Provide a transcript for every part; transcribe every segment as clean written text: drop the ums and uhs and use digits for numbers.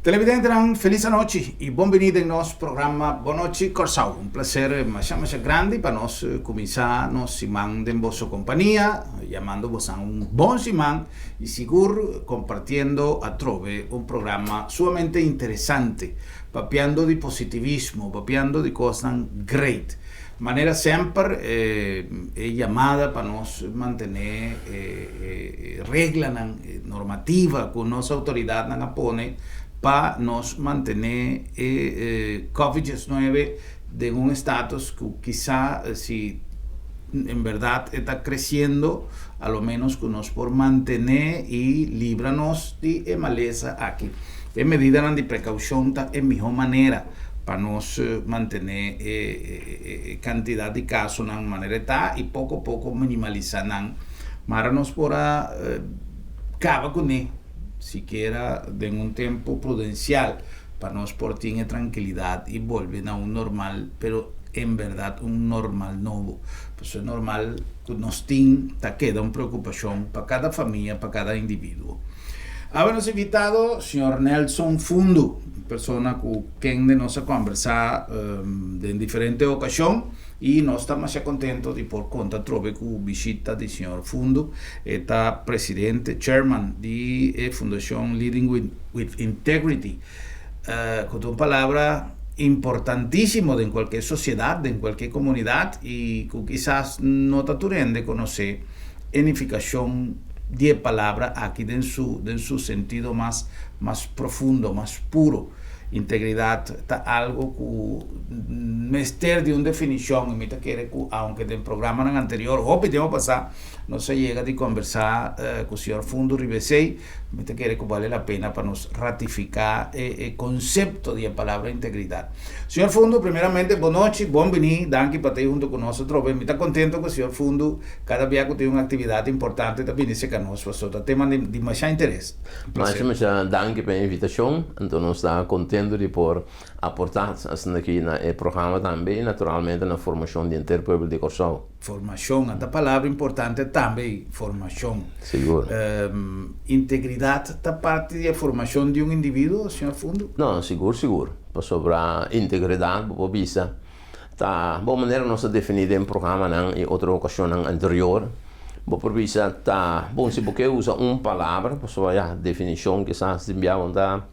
Televidentenan, felis anochi i bon bini den nos programa Bon Nochi Kòrsou. Un plaser masha masha grandi pa nos kuminsá nos siman den boso kompania, yamando bosan un bon siman i sigur kompartiendo atrobe un programa sumamente interesante, papiando di positivismo, papiando di kosnan great. Manera semper e yamada pa nos mantené e reglanan, e normativa ku nos outoridatnan a pone pa nos mantené e Covid 19 den un status ku kisa si en bèrdat e ta kresiendo, a lo ménos ku nos por mantené i libra nos di e malesa aki. E medidanan di prekoushon ta e mihó manera pa nos mantené e kantidat di kasonan manera e ta i poko poko minimalisá nan. Mara nos por a kaba kuné sikiera den un tempu prudensial pa nos por tin e trankilidat i bolbe na un normal, pero en bèrdat un normal nobo. Pasobra e normal ku nos tin ta keda un preokupashon pa kada famia, pa kada individuo. Awe nos invitado señor Nelson Fundu, un persona cu kende nos a conversa den diferente ocasion y nos ta masha contento di por conta atrobe cu bishita di señor Fundu. E ta presidente, chairman, di e fundacion Leading with Integrity, cu ta un palabra importantisimo den cualkier sociedad, den cualkier comunidad y cu kisas no ta tur hende conoce e nificacion di e palabra aki den su den su sentido mas mas profundo, mas puro. Integridad ta algo cu mester di un definicion y mi ta kere cu aunke den programanan anterior hopi tempo pasa nos a yega di conversa cu señor Fundo riba esey, mi ta kere cu bale la pena pa nos ratifica e e concepto di e palabra integridad. Señor Fundo, primeramente bon nochi, bon bini, danki pa ta hunto cu nos atrobe. Mi ta contento cu señor Fundo Kada bia ku tin un aktividat importante ta bini serka nos pasobra ta tema di masha interes. Masha masha danki pa e invitashon. Anto nos ta kontento di por aportá asina aki na e programa tambe i naturalmente na formashon di henter pueblo di Kòrsou. Formashon, anta palabra importante tambe ei, formashon. Sigur. Integridat ta parti di e formashon di un individuo, señor Fundu? No, sigur sigur. Pasobra integridat bo por bisa Ta bon manera nos a definí den programanan i otro okashonnan anterior. Bo por bisa ta bon si bo ke usa un palabra, pasobra ya definishon kisas tin bia bo ta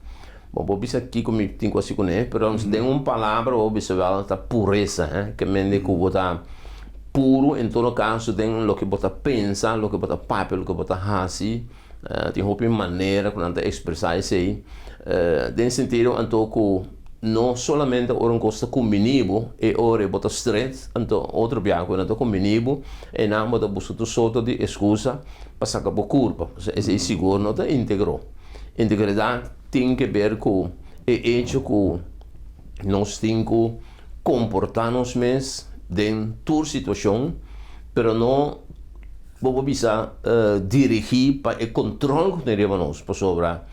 bo por bisa kiko mi tin ku hasi kuné, pero den un palabra bo bisa wèl ta puresa, he, ke mende ku bo ta puru en todo kaso den loke bo ta pensa, loke bo ta papia, loke bo ta hasi. Tin hopi manera ku nan ta ekspresá esei, den sentido anto ku no solamente ora un kos ta kumbiní bo, e ora bo ta stret, anto otro biaha ku e no ta kumbiní bo, einan bo ta buska tur sorto di eskusa pa saka bo kurpa. Esei sigur no ta íntegro. Integridat tin ke ber ku e echo ku nos tin ku komportá nos mes den tur situashon, pero no. Bo por bisa dirigí pa e control cu tin riba nos, pasobra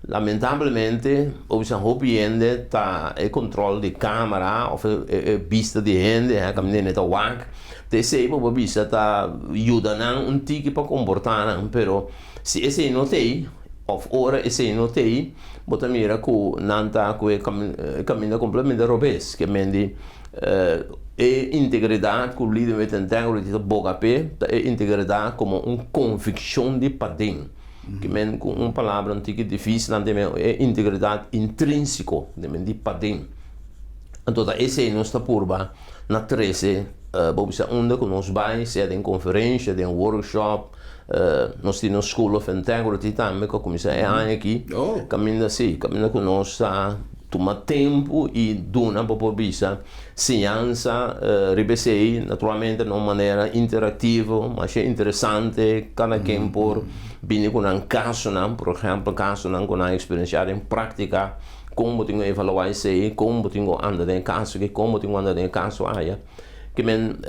lamentablemente bo bisa hopi hende ta e control di camera of e bista di hende caminda hende ta wak, ta esey bo por bisa ta yuda nan un tiki pa comporta nan, pero si esey no t'ey of ora esey no t'ey bo ta mira cu nan ta cu e caminda completamente robes, ke men di. E integridat ku Leading with Integrity ta boga p'e ta e integridat komo un konvikshon di paden. Ke men ku un palabra un tiki difísil nan tin e integridat intrínsiko, den men di paden. Anto ta esei nos ta purba na trese bo bisa unda ku nos bai, sea den konferensha, den workshop, nos tin nos School of Integrity tambe ku a kuminsá e aña aki, kaminda si, kaminda ku nos ta Tuma tempu i duna bo por bisa siñansa riba esei, naturalmente na un manera interaktivo, masha interesante, kada ken por bini ku nan kasonan, por ehèmpel kasonan ku nan a eksperensiá den práktika, kon bo tin ku evaluá esei, kon bo tin ku anda den e kaso aki, kon bo tin ku anda den e kaso aya. Ke men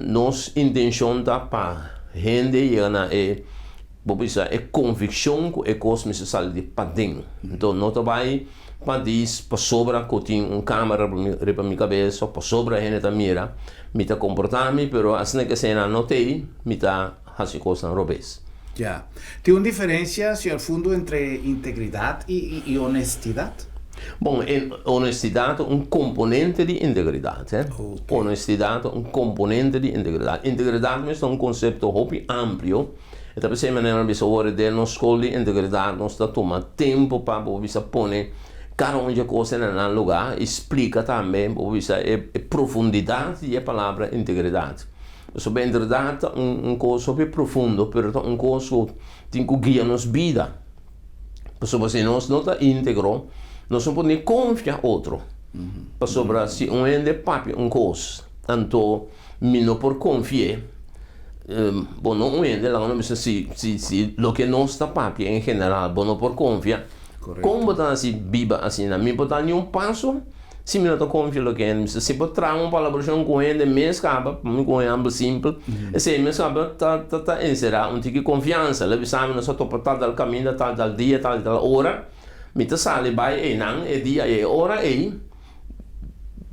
nos intenshon ta pa hende yega na e. Bo bisa e konvikshon ku e kos mester sali di paden. Enton no ta bai pa dis pasobra ku tin un kamera riba mi kabes òf pasobra hende ta mira mi ta komportá mi, pero asina ke eseinan no t'ei mi ta hasi kosnan robes. Ya. Tin un diferensia, señor Fundo, entre integridat i honestidat? Bon, e honestidat ta un komponente di integridat, hè. Honestidat ta un komponente di integridat. Integridat mes ta un konsepto hopi amplio. E ta p'esei manera nos bisa ora den nos skol di integridat nos ta tuma tempu pa bo bisa pone kada un dje kos na nan lugá i splika tambe bo bisa e profundidat di e palabra integridat. Pasobra integridat ta un kos hopi profundo pero ta un kos ku tin ku guia nos bida. Pasobra si nos no ta íntegro, nos no por ni konfia otro. Pasobra si un hende papia un kos, anto mi no por konfi'é. Bo no un hende, laga nos bisa si si si loke nos ta papia en general bo no por konfia, kon bo ta hasi biba asina? Mi por ta ni un paso Si mi no ta konfia loke hende bisa, si bo traha un palabrashon ku hende mes kaba, pa mi ku un ehèmpel simpel, esei mes kaba ta ta ta enserá un tiki konfiansa. Lo bisa mi nos a topa tal tal kaminda, tal tal dia, tal tal ora, mi ta sali bai einan e dia i e ora ei,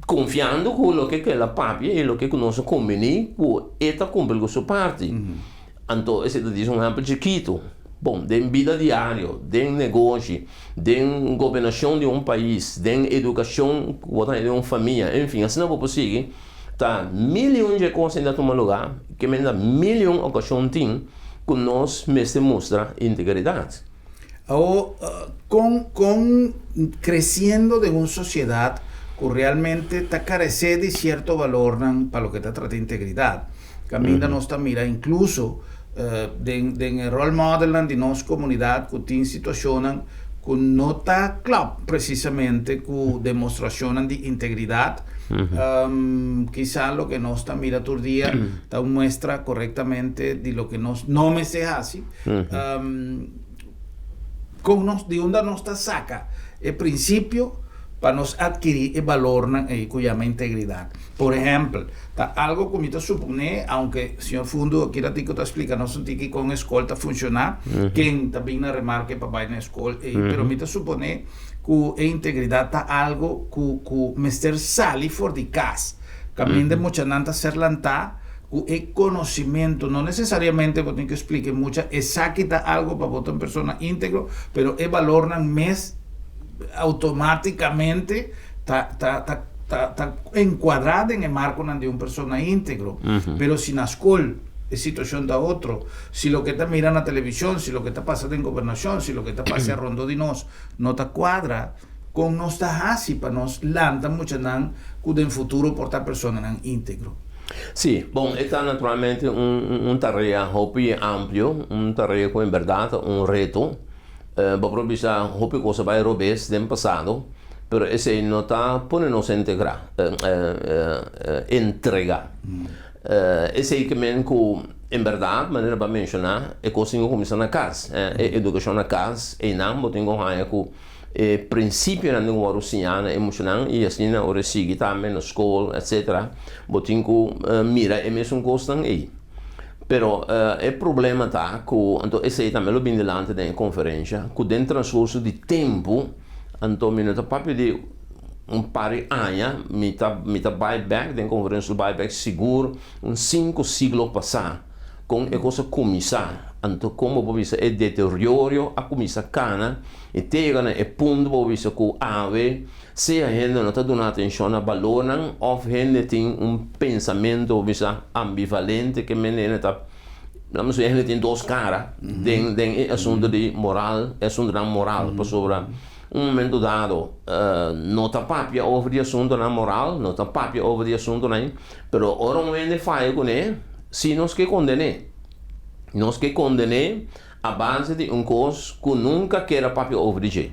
konfiando ku loke ku el a papia i loke ku nos a kombiní ku e ta kumpli ku su parti. Anto esei ta disi un ehèmpel chikitu. Bon, den bida diario, den negoshi, den gobernashon di un pais, den edukashon ku bo ta haña den un famia, enfin, asina bo por sigui, ta mil i un dje kos ainda tuma lugá, ke menda mil i un okashon tin ku nos mester mustra integridat. Awor, kon kon kresiendo den un sosiedat ku realmente ta karesé di sierto balornan pa loke ta trata integridat, Kaminda nos ta mira inkluso den den e role modelnan di nos komunidat ku tin situashonnan ku no ta klòp presisamente ku demostrashonnan di integridat. Kisa loke nos ta mira tur dia ta un muestra korektamente di loke nos no mester hasi. Kon nos, di unda nos ta saka e prinsipio pa nos atkirí e balornan ei ku yama integridat? Por ehèmpel, ta algu ku mi ta suponé, aunke señor Fundu aki ratico ta splika nos un tiki kon e skol ta funshoná, ken ta bin na remarke pa bai na e skol ei, pero mi ta suponé ku e integridat ta algu ku ku mester sali for di kas, kaminda e muchanan ta ser lantá ku e konosimentu, no nesesariamente bo tin ku splika e mucha esaki ta algu pa bo ta un persona íntegro, pero e balornan mes outomátikamente ta ta ta ta ta enkuadrá den e markonan di un persona íntegro. Pero si na skol e situashon ta otro, si loke ta mira na televishon, si loke ta pasa den gobernashon, si loke ta pasa rondó di nos no ta kuadra, Kon nos ta hasi pa nos lanta muchanan ku den futuro por ta personanan íntegro? Sí, bon, e ta naturalmente un tarea hopi amplio, un tarea ku en bèrdat ta un reto. Bo por bisa hopi kos a bai robes den pasado, pero esei no ta pone nos integrá, entregá. Esei ke men ku en bèrdat, manera bo a menshoná, e kos tin ku kuminsá na kas, e edukashon na kas, einan bo tin ku haña ku E prinsipionan tin ku wòrdu siñá na e muchanan i asina ora e sigui tambe na skol etsetera bo tin ku mira e mesun kosnan ei. Pero e problema ta ku anto esei tambe lo bin dilanti den e konferensha ku den transkurso di tempu anto mi no ta papia di un par di aña mi ta mi ta bai bèk den konferensha lo bai bèk sigur un sinku siglo pasá. Kon e kos a kuminsá, anto kon bo por bisa e deteriorio a kuminsá kana i te yega na e punto bo por bisa ku awe sea hende no ta duna atenshon na balornan òf hende tin un pensamentu bo por bisa ambivalente ke mende hende ta laga nos bisa hende tin dos kara den den e asuntu di moral e asuntunan moral pasobra un momento dado no ta papia over di asuntunan moral no ta papia over di asuntunan pero ora un hende faya kuné Si nos ke konden'é, nos ke konden'é a base di un kos ku nunka keda papia over di dje.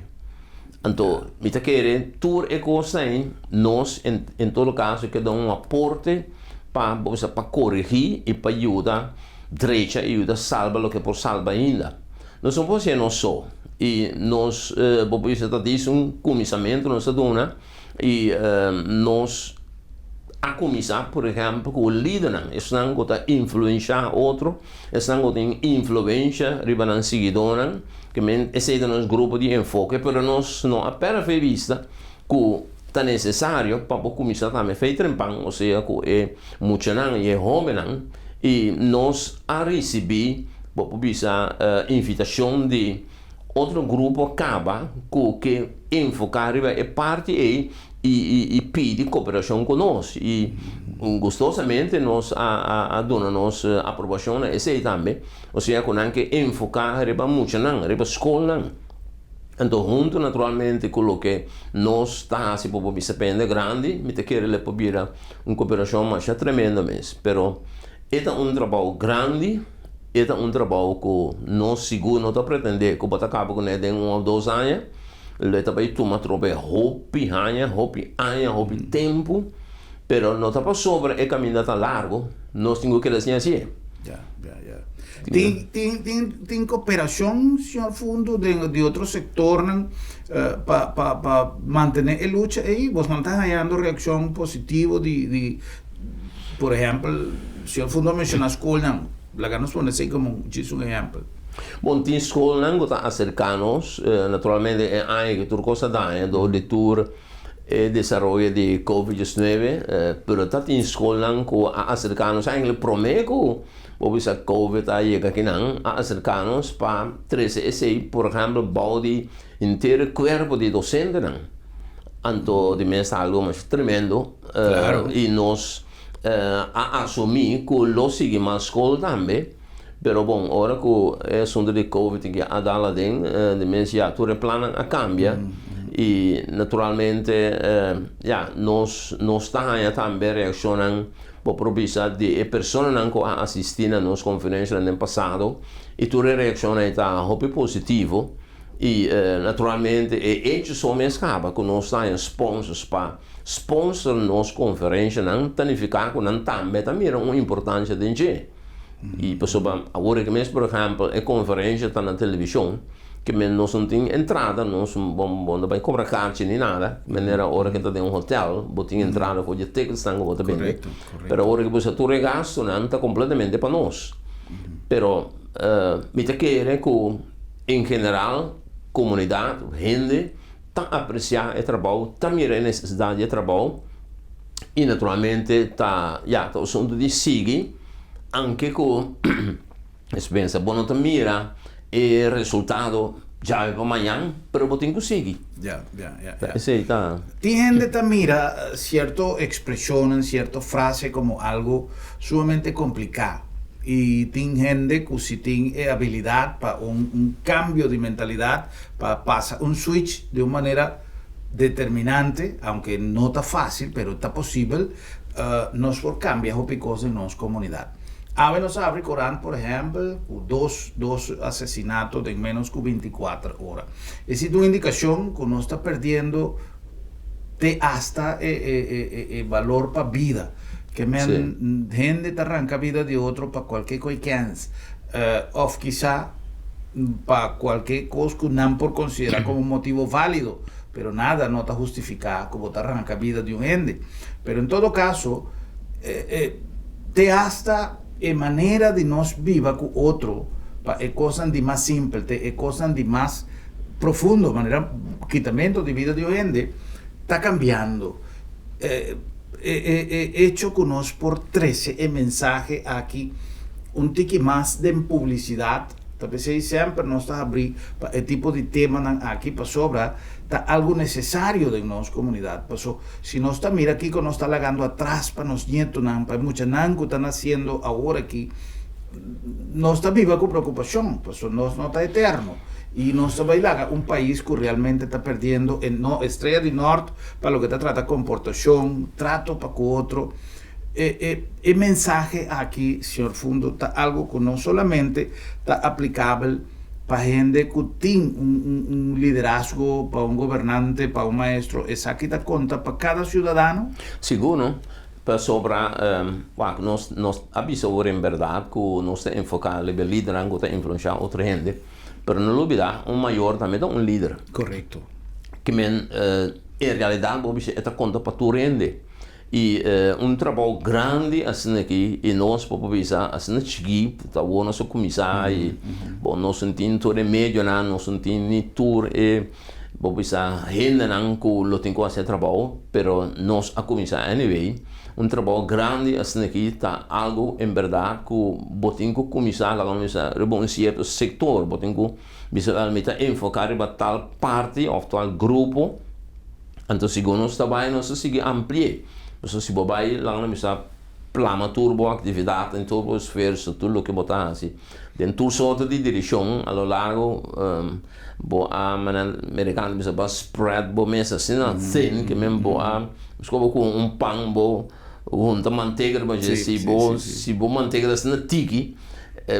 Anto, mi ta kere tur e kosnan ei, nos en en todo kaso ke duna un aporte pa, bo bisa, pa koregí i pa yuda drecha i yuda salba loke por salba ainda. Nos no por hasié nos so i nos, bo por bisa, ta dis un kuminsamentu nos ta duna. I nos a kuminsá, por ehèmpel, ku lidernan, esnan ku ta influenshá otro, esnan ku tin influensha riba nan siguidónan, ke men esei ta nos grupo di enfoke, pero nos no a pèrdè fe bista ku ta nesesario pa bo kuminsá tambe fe trempan, osea ku e muchanan i e hóbennan, i nos a risibí, bo por bisa, invitashon di. otro grupo kaba ku ke enfoká riba e parti ei i i pidi koperashon ku nos i gustosamente nos a a duna nos aprobashon na esei tambe, osea ku nan ke enfoká riba muchanan, riba skolnan. Anto huntu naturalmente ku loke nos ta hasi pa bo bisa pende grandi, mi ta kere lo por bira un koperashon masha tremendo mes. Pero e ta un trabou grandi, e ta un trabou ku nos sigur no ta pretendé ku bo ta kaba kuné den un òf dos aña. Lo e ta bai tuma trobe hopi haña, hopi aña, hopi tempu, pero no ta pasobra e kaminda ta largu, nos tin ku keda sin hasié. Ya, ya, ya. Tin, tin, tin, tin koperashon, señor Fundo, den di otro sektornan pa, pa, pa mantené e lucha ei? Bosnan ta hañando reakshon positivo di, di, por ehèmpel, señor Fundo a menshoná skolnan, laga nos pone esei komo djis un ehèmpel. Bon, tin skolnan ku ta aserká nos, naturalmente e aña ku tur kos a daña dor di tur e desaroyo di Covid diesnuebe, pero ta tin skolnan ku a aserká nos eigenlijk promé ku bo bisa Covid a yega akinan, a aserká nos pa trese esei, por ehèmpel bou di henter e kuerpo di dosentenan. Anto di mes ta algu masha tremendo i nos a asumí ku lo sigui mas skol tambe. Pero bon, ora ku e asuntu di Covid tin a dal aden, di mes ya tur e plannan a kambia i naturalmente ya nos nos ta haña tambe reakshonnan bo por bisa di e personanan ku a asistí na nos konferenshanan den pasado i tur e reakshonnan ei ta hopi positivo i naturalmente e echo so mes kaba ku nos ta haña sponsors pa sponsor nos konferenshanan ta nifiká ku nan tambe ta mira un importansha den dje. I pasobra awor aki mes por ehèmpel e konferensha ta na televishon ke men nos no tin entrada nos bo bo no ta bai kobra karchi ni nada manera ora ke ta den un hotel bo tin entrada for dje ticketsnan ku bo ta bende pero awor aki bo sa tur e gastunan ta kompletamente pa nos pero mi ta kere ku en general komunidat hende ta apresiá e trabou ta mira e nesesidat di e trabou. I naturalmente ta, ya, ta asuntu di sigui, anke ku es pensa bo no ta mira e resultado djawe pa mañan, pero bo tin ku sigui. Ya, ya, ya, ya. Esei ta. Tin hende ta mira sierto ekspreshonnan, sierto frase komo algu sumamente kompliká. I tin hende ku si tin e abilidat pa un un kambio di mentalidat, pa pasa un switch di un manera determinante, aunke no ta fácil, pero ta posibel, nos por cambia hopi cos den nos comunidad. Awe nos a abri corant, por ehempel, cu dos, dos asesinato den menos cu binticuater ora. Esey ta un indicacion cu nos ta perdiendo te hasta e, e, e, e balor pa bida. Ke men hende ta ranca bida di otro pa cualke coy kens, of kisa pa cualke cos cu nan por considera como motibo valido, pero nada no ta hustifica cu bo ta ranca bida di un hende. Pero en todo caso, te hasta e manera di nos biba cu otro pa e cosnan di mas simpel te e cosnan di mas profundo, manera kitamento di bida di un hende, ta cambiando. E hecho cu nos por trece e mensahe aki un tiki mas den publicidad, ta pesey semper nos ta habri pa e tipo di temanan aki pasobra ta algo necesario den nos comunidad. Paso si nos ta mira kico nos ta lagando atras pa nos nietonan, pa e muchanan cu ta naciendo awor aki, nos ta biba cu preocupacion, paso nos no ta eterno y nos ta bay laga un pais cu realmente ta perdiendo e no estrella di nort pa loke ta trata comportacion, trato pa cu otro. E e e mensahe aki, señor Fundo, ta algo cu no solamente ta aplicabel pa hende cu tin un un un liderazgo, pa un gobernante, pa un maestro, esaki ta conta pa cada ciudadano? Sigur no. Pasobra, wak, nos nos a bisa ora en bèrdat ku nos ta enfoká riba e lidernan ku ta influenshá otro hende, pero no lubidá un mayor tambe ta un lider. Korekto. Ke men, en realidat bo bisa e ta konta pa tur hende. I un trabou grandi asina aki i nos por por bisa asina chikí, ta awor nos a kuminsá i bon nos no tin tur e medionan, nos no tin ni tur e. Bo bisa hendenan ku lo tin ku hasi e trabou, pero nos a kuminsá anyway. Un trabou grandi asina aki ta algu en bèrdat ku bo tin ku kuminsá laga nos bisa riba un sierto sektor. Bo tin ku bisa wèl mi ta enfoká riba tal parti òf tal grupo, anto segun nos ta bai nos ta sigui ampli'é. Pasobra si bo bai laga nos bisa plama tur bo aktividat en tur bo esfuerso, tur loke bo ta hasi den tur sorto di direkshon a lo largo bo a manera merikano ta bisa bo a spread bo mes asina thin ke men bo a meskos bo ku un pan bo hunta mantega riba dje si bo si bo mantega ta asina tiki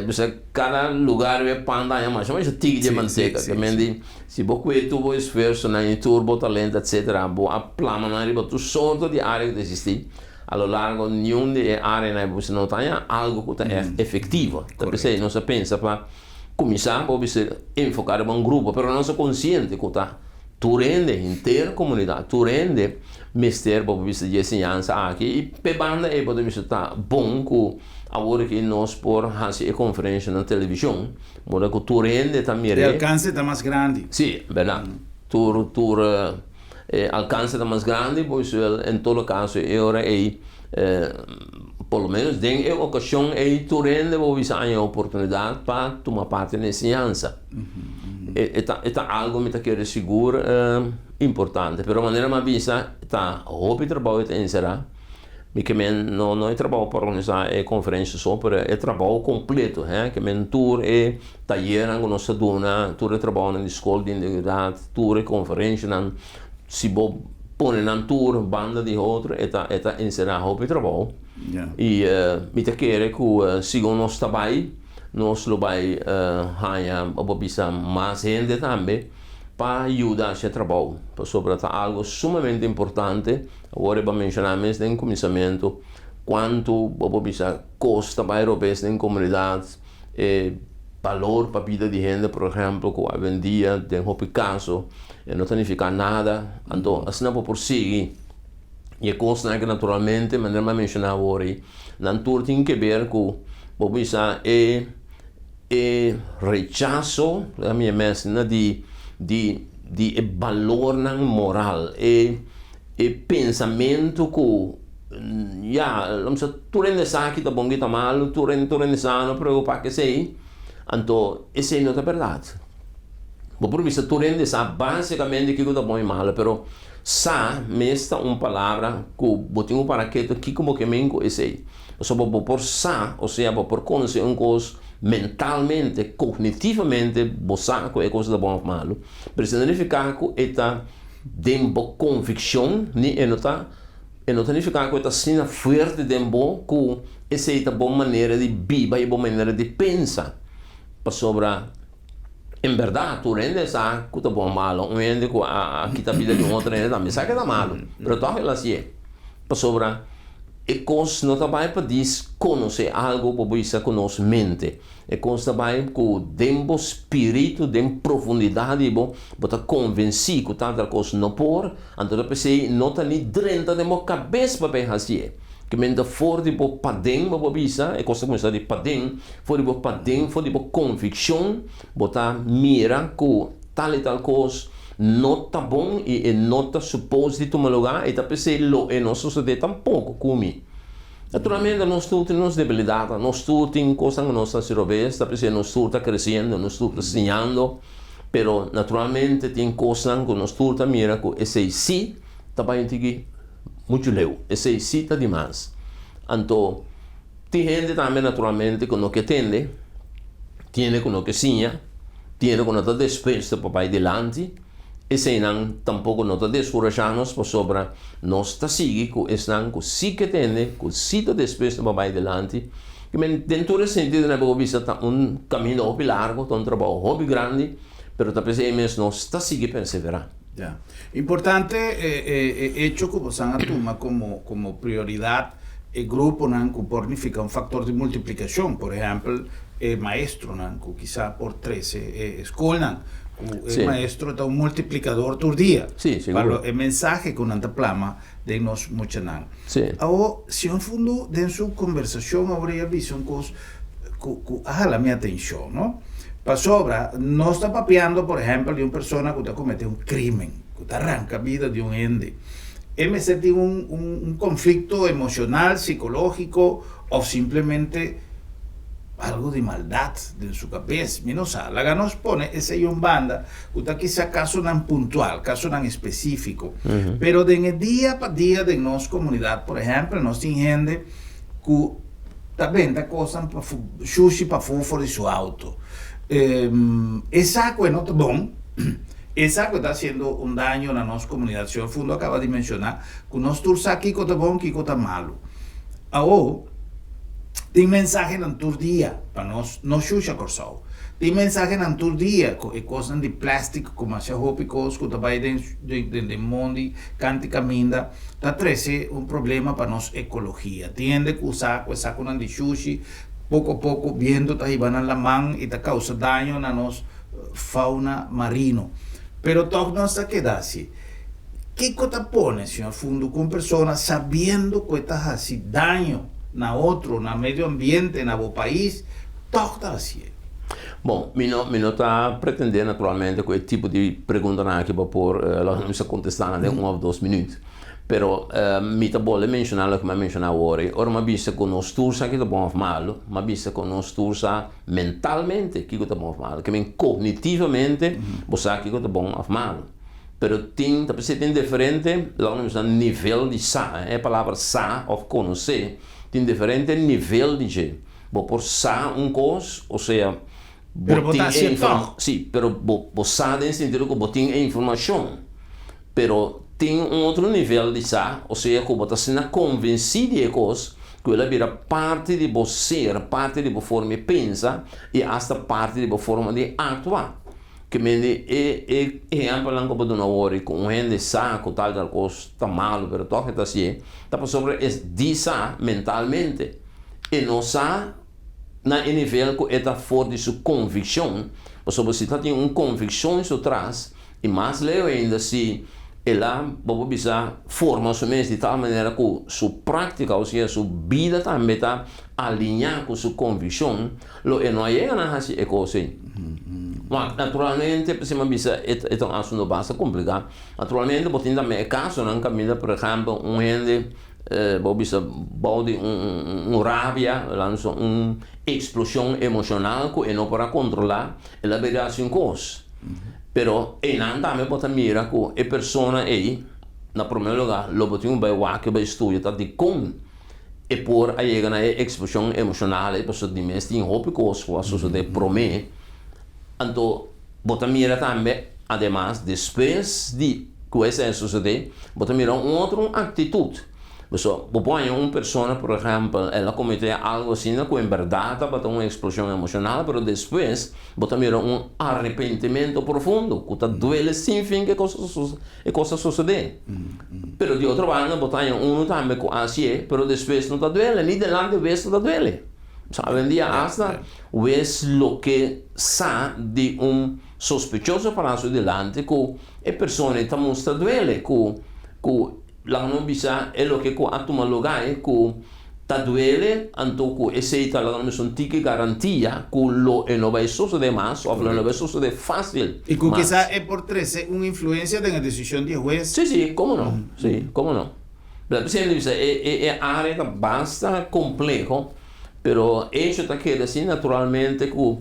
bisa kada lugar riba e pan ta haña masha masha tiki dje mantega ke men di si bo kue tur bo esfuersonan i tur bo talento etcetera bo a plama nan riba tur sorto di area ku ta existi a lo largo niun di e areanan bo bisa no ta haña algu ku ta ègt efektivo ta p'esei nos a pensa pa Kuminsá bo mester enfoká riba un grupo, pero nos ta konsiente ku ta tur hende, henter komunidat, tur hende mester bo por bisa di e siñansa aki i p'e banda ei bo ta bisa ta bon ku awor aki nos por hasi e konferensha na televishon, ora ku tur hende ta mir'é. E alkanse ta mas grandi. Sí, bèrdat. Tur tur e alkanse ta mas grandi, pues en todo kaso e ora ei por lo menos den e okashon ei tur hende bo bisa haña oportunidat pa tuma parti na e siñansa. E ta e ta algu mi ta kere sigur importante, pero manera mi a bisa ta hopi trabou e ta enserá. Mi ke men no no e trabou pa organisá e konferensha so, pero e trabou kompleto, he, ke men tur e tayernan ku nos ta duna, tur e trabounan di skol di integridat, tur e konferenshanan, si bo pone nan tur banda di otro e ta e ta enserá hopi trabou. I mi ta kere ku segun nos ta bai, nos lo bai haña, bo bisa mas hende tambe pa yuda hasi e trabou, pasobra ta algu sumamente importante. Awor e bo a menshoná mes den kuminsamentu kuantu bo por bisa kos ta bai robes den komunidat, e balor pa bida di hende por ehèmpel ku awendia den hopi kaso e no ta nifiká nada, anto asina bo por sigui i e kosnan aki naturalmente manera mi a menshoná awor ei nan tur tin keber ku bo bisa e E rechaso, laga mi mes na di di di e balornan moral, e e pensamentu ku ya lo mi sa tur hende sa ki ta bon ki ta malu, tur hende tur hende sa no preokupa ku esei, anto esei no ta bèrdat. Bo por bisa tur hende sa basikamente kiko ta bon i malu, pero sa mes ta un palabra ku bo tin ku para ketu kiko bo ke men ku esei. Pasobra bo por sa, osea bo por konosé un kos mentalmente, kognitivamente bo sa ku e kos ta bon òf malu, pero esei no nifiká ku e ta den bo konvikshon, ni e no ta e no ta nifiká ku e ta asina fuerte den bo ku esei ta bo manera di biba i bo manera di pensa. Pasobra en bèrdat tur hende sa ku ta bon òf malu, un hende ku a kita bida di un otro hende tambe sa ku e ta malu, pero tòg el hasié. Pasobra e kos no ta bai pa dis konosé algu bo bisa ku nos mente. E kos ta bai ku den bo spiritu, den profundidat di bo, bo ta konvensí ku tal tal kos no por, anto ta p'esei no ta ni drenta den bo kabes pa bay hasié. Ke men ta for di bo paden bo por bisa, e kos ta kuminsá di paden, for di bo paden, for di bo konvikshon, bo ta mira ku tal i tal kos no ta bon i e no ta supos di tuma lugá i ta p'esei lo e no sosodé tampoko ku mi. Naturalmente nos tur tin nos debilidatnan, nos tur tin kosnan ku nos ta hasi robes, ta p'esei nos tur ta kresiendo, nos tur ta siñando, pero naturalmente tin kosnan ku nos tur ta mira ku esei sí ta bai un tiki muchu leu, esei sí ta dimas. Anto tin hende tambe naturalmente ku no ke tende, tin hende ku no ke siña, tin hende ku no ta dispuesto pa bai dilanti, eseinan tampoko no ta deskurashá nos pasobra nos ta sigui ku esnan ku sí ke tende, ku sí ta dispuesto pa bai dilanti. Den tur e sentidonan bo por bisa ta un kaminda hopi largu, ta un trabou hopi grandi, pero ta p'esei mes nos ta sigui perseverá. Ya. Importante e hecho ku bosan a tuma komo komo prioridat e gruponan ku por nifiká un faktor di multiplikashon, por ehèmpel e maestronan ku kisá por trese e skolnan, ku e maestro ta un multiplikador tur dia pa lo e mensahe ku nan ta plama den nos muchanan. Awor, señor Fundu den su kombersashon awor e a bisa un kos ku ku a hala mi atenshon, no. Pasobra, nos ta papiando, por ehèmpel, di un persona ku ta kometé un krímen, ku ta ranka bida di un hende. E mester tin un un konflikto emoshonal, sikológiko òf simplemente algu di maldat den su kabes. Mi no sa. Laga nos pone esei un banda, ku ta kisa kasonan puntual, kasonan espesífiko. Pero den e dia pa dia den nos komunidat, por ehèmpel, nos tin hende ku ta benta kosnan pa shushi pafó for di su auto. E sa ku e no ta bon, e sa ku e ta hasiendo un daño na nos komunidat. Señor Fundo a kaba di menshoná ku nos tur sa kiko ta bon, kiko ta malu. Awor, tin mensahenan tur dia pa nos no shusha Kòrsou. Tin mensahenan tur dia ku e kosnan di plèstik ku masha hopi kos ku ta bai den den mondi kanti kaminda ta trese un problema pa nos ekologia. Tin hende ku sa ku e sakunan di shushi poko poko bientu ta hiba nan laman i ta kousa daño na nos fauna marino. Pero tòg nos ta keda hasi. Kiko ta pone, señor Fundu, ku un persona sabiendo ku e ta hasi daño na otro, na medio ambiente, na bo pais, tòg ta hasié? Bon, mi no mi no ta pretendé naturalmente ku e tipo di preguntanan aki bo por laga nos a kontestá nan den un òf dos minüt. Pero mi ta bolbe menshoná loke mi a menshoná awor ei. Ora mi a bisa ku nos tur sa kiko ta bon òf malu, mi a bisa ku nos tur sa mentalmente kiko ta bon òf malu. Ke men kognitivamente bo sa kiko ta bon òf malu. Pero tin, ta p'esei tin diferente, laga nos bisa nivel di sa. E palabra sa òf konosé tin diferente nivel di dje. Bo por sa un kos, osea, bo Pero bo tin ta e hasié inform, tòg. sí, pero bo bo sa den sentido ku bo tin e informashon. Pero tin un otro nivel di sa, osea ku bo ta asina konvensí di e kos ku el a bira parti di bo ser, parti di bo forma di pensa i asta parti di bo forma di aktua. Ke mende e e ehèmpelnan ku bo duna awor i ku un hende sa ku tal tal kos ta malu pero tòg e ta hasié, ta pasobra e di sa mentalmente. E no sa na e nivel ku e ta for di su konvikshon, pasobra si ta tin un konvikshon su tras, i mas leu ainda si el a, bo por bisa, forma su mes di tal manera ku su práktika, osea su bida tambe ta aliñá ku su konvikshon, lo e no a yega na hasi e kos ei. Ma naturalmente, p'esei mi a bisa, e ta un asuntu basta kompliká. Naturalmente bo tin tambe e kasonan kaminda, por ehèmpel, un hende Bo bisa bou di un rabia, lansa un eksploshon emoshonal ku e no por a kontrolá, el a bira hasi un kos. Pero einan tambe bo ta mira ku e persona ei, na promé lugá, lo bo tin ku bai wak, bai studia ta dikon e por a yega na e eksploshon emoshonal ei, pasobra di mes tin hopi kos ku a sosodé promé. Anto bo ta mira tambe, ademas, despues di ku esei a sosodé, bo ta mira un otro aktitut. Pasobra bo por haña un persona, por ehèmpel, el a kometé algu asina ku en bèrdat tabata un eksploshon emoshonal, pero despues bo ta mira un arepentimentu profundo ku ta duele sin fin ku e kos a sosodé. Pero di otro banda bo ta haña unu tambe ku a hasié, pero despues no ta duele, ni delante wes no ta duele. Awendia asta wes loke sa di un sospechoso pará su dilanti ku e persona ei ta mustra duele ku ku laga nos bisa e loke ku a tuma lugá ei ku ta duele anto ku esei ta laga nos bisa un tiki garantia ku lo e no bai sosodé mas òf lo e no bai sosodé fásil I ku mas. kisá e por trese un influensia den e desishon di e hues. Sí, sí, komo no, sí, komo no. Pero p'esei mi ta bisa e e e área ta basta kompleho. Pero hecho ta keda así naturalmente ku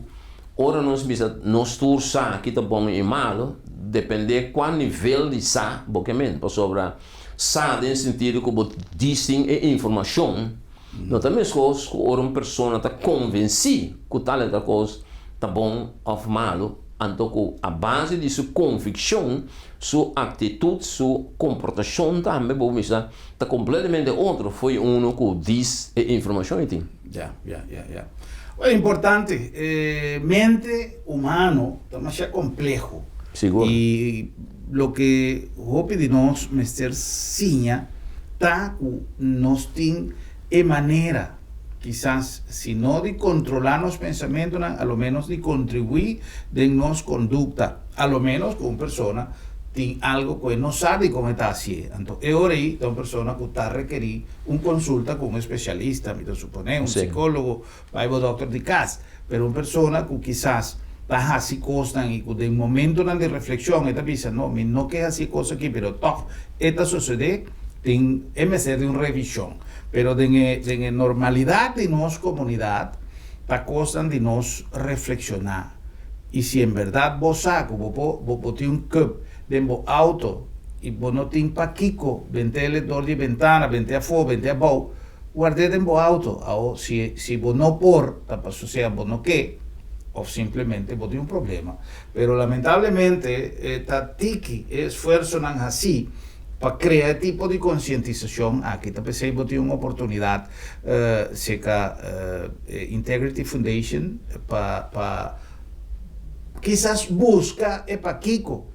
ora nos bisa nos tur sa ki ta bon i malu, depende kua nivel di sa bo ke men. Pasobra sa den sentido ku bo distin e informashon no ta meskos ku ora un persona ta konvensí ku tal e tal kos ta bon òf malu, anto ku a base di su konvikshon, su aktitut, su komportashon tambe bo bisa Ta completamente otro fo'i uno cu dis e informacion e tin. Ya, ya, ya, ya. Bueno, importante. E mente humano ta masha compleho. Sigur. Y loke hopi di nos mester siña ta cu nos tin e manera, kisas si no di controla nos pensamentonan, a lo menos di contribui den nos conducta. A lo menos cu un persona tin algo cu e no sa di con e ta hacié. Anto e ora ei ta un persona cu ta rekerí un consulta cu un especialista, mi ta suponé, un psicólogo, bai bo dokter di cas. Pero un persona cu kisas ta hasi kosnan i ku den momentonan di reflekshon e ta bisa, No, mi no ke hasi e kos aki, pero tòg e ta sosodé, tin e mester di un revishon. Pero den e den e normalidat di nos komunidat ta kosnan di nos reflekshoná. I si en bèrdat bo sa ku bo por bo por tin un kùp den bo outo i bo no tin pakiko bent'é dor di e bentana, bent'é afó, bent'é abou, Ward'é den bo auto. Awo, si si bo no por, ta paso sea bo no ke, of simplemente bo tin un problema. Pero lamentablemente e ta tiki e esfuersonan hasí pa krea e tipo di konsientisashon aki. Ta p'esei bo tin un oportunidat seka e Integrity Foundation pa pa kisas buska e pakiko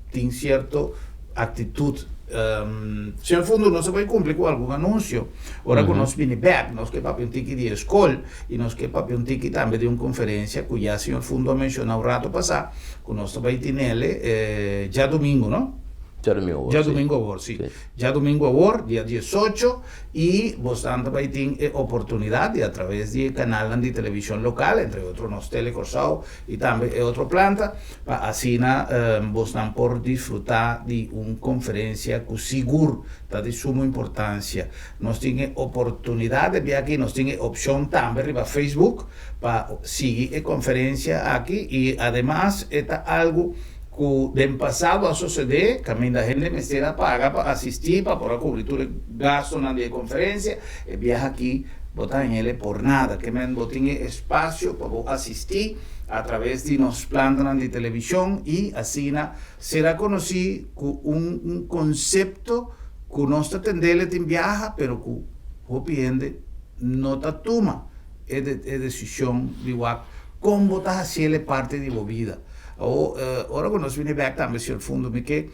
tin sierto aktitut. Señor Fundo, nos a bai kumpli ku algun anunsio. Ora ku nos bini bèk, nos ke papia un tiki di e skol i nos ke papia un tiki tambe di un konferensia ku ya señor Fundo a menshoná un rato pasá ku nos ta bai tinele djadumingu, no? Djadumingu awor, si. Djadumingu awor, si. Djadumingu awor, dia diesocho, I bosnan ta bai tin e oportunidat di a traves di e kanalnan di televishon lokal, entre otro nos Tele Kòrsou i tambe e otro planta, pa asina bosnan por disfrutá di un konferensia ku sigur ta di sumo importansia. Nos tin e oportunidat de bia aki, nos tin e opshon tambe riba Facebook pa sigui e konferensia aki i ademas e ta algu ku den pasado a sosodé kaminda hende mester a paga pa asistí pa por a kubri tur e gastunan di e konferensia, e biaha aki bo ta hañ'el por nada. Ke men bo tin e espasio pa bo asistí a traves di nos plantanan di televishon i asina sera konosí ku un un konsepto ku nos ta tend'el tin biaha pero ku hopi hende no ta tuma e e desishon di wak kon bo ta hasiel e parti di bo bida. Awor, ora ku nos bini bèk tambe señor Fundo, mi ke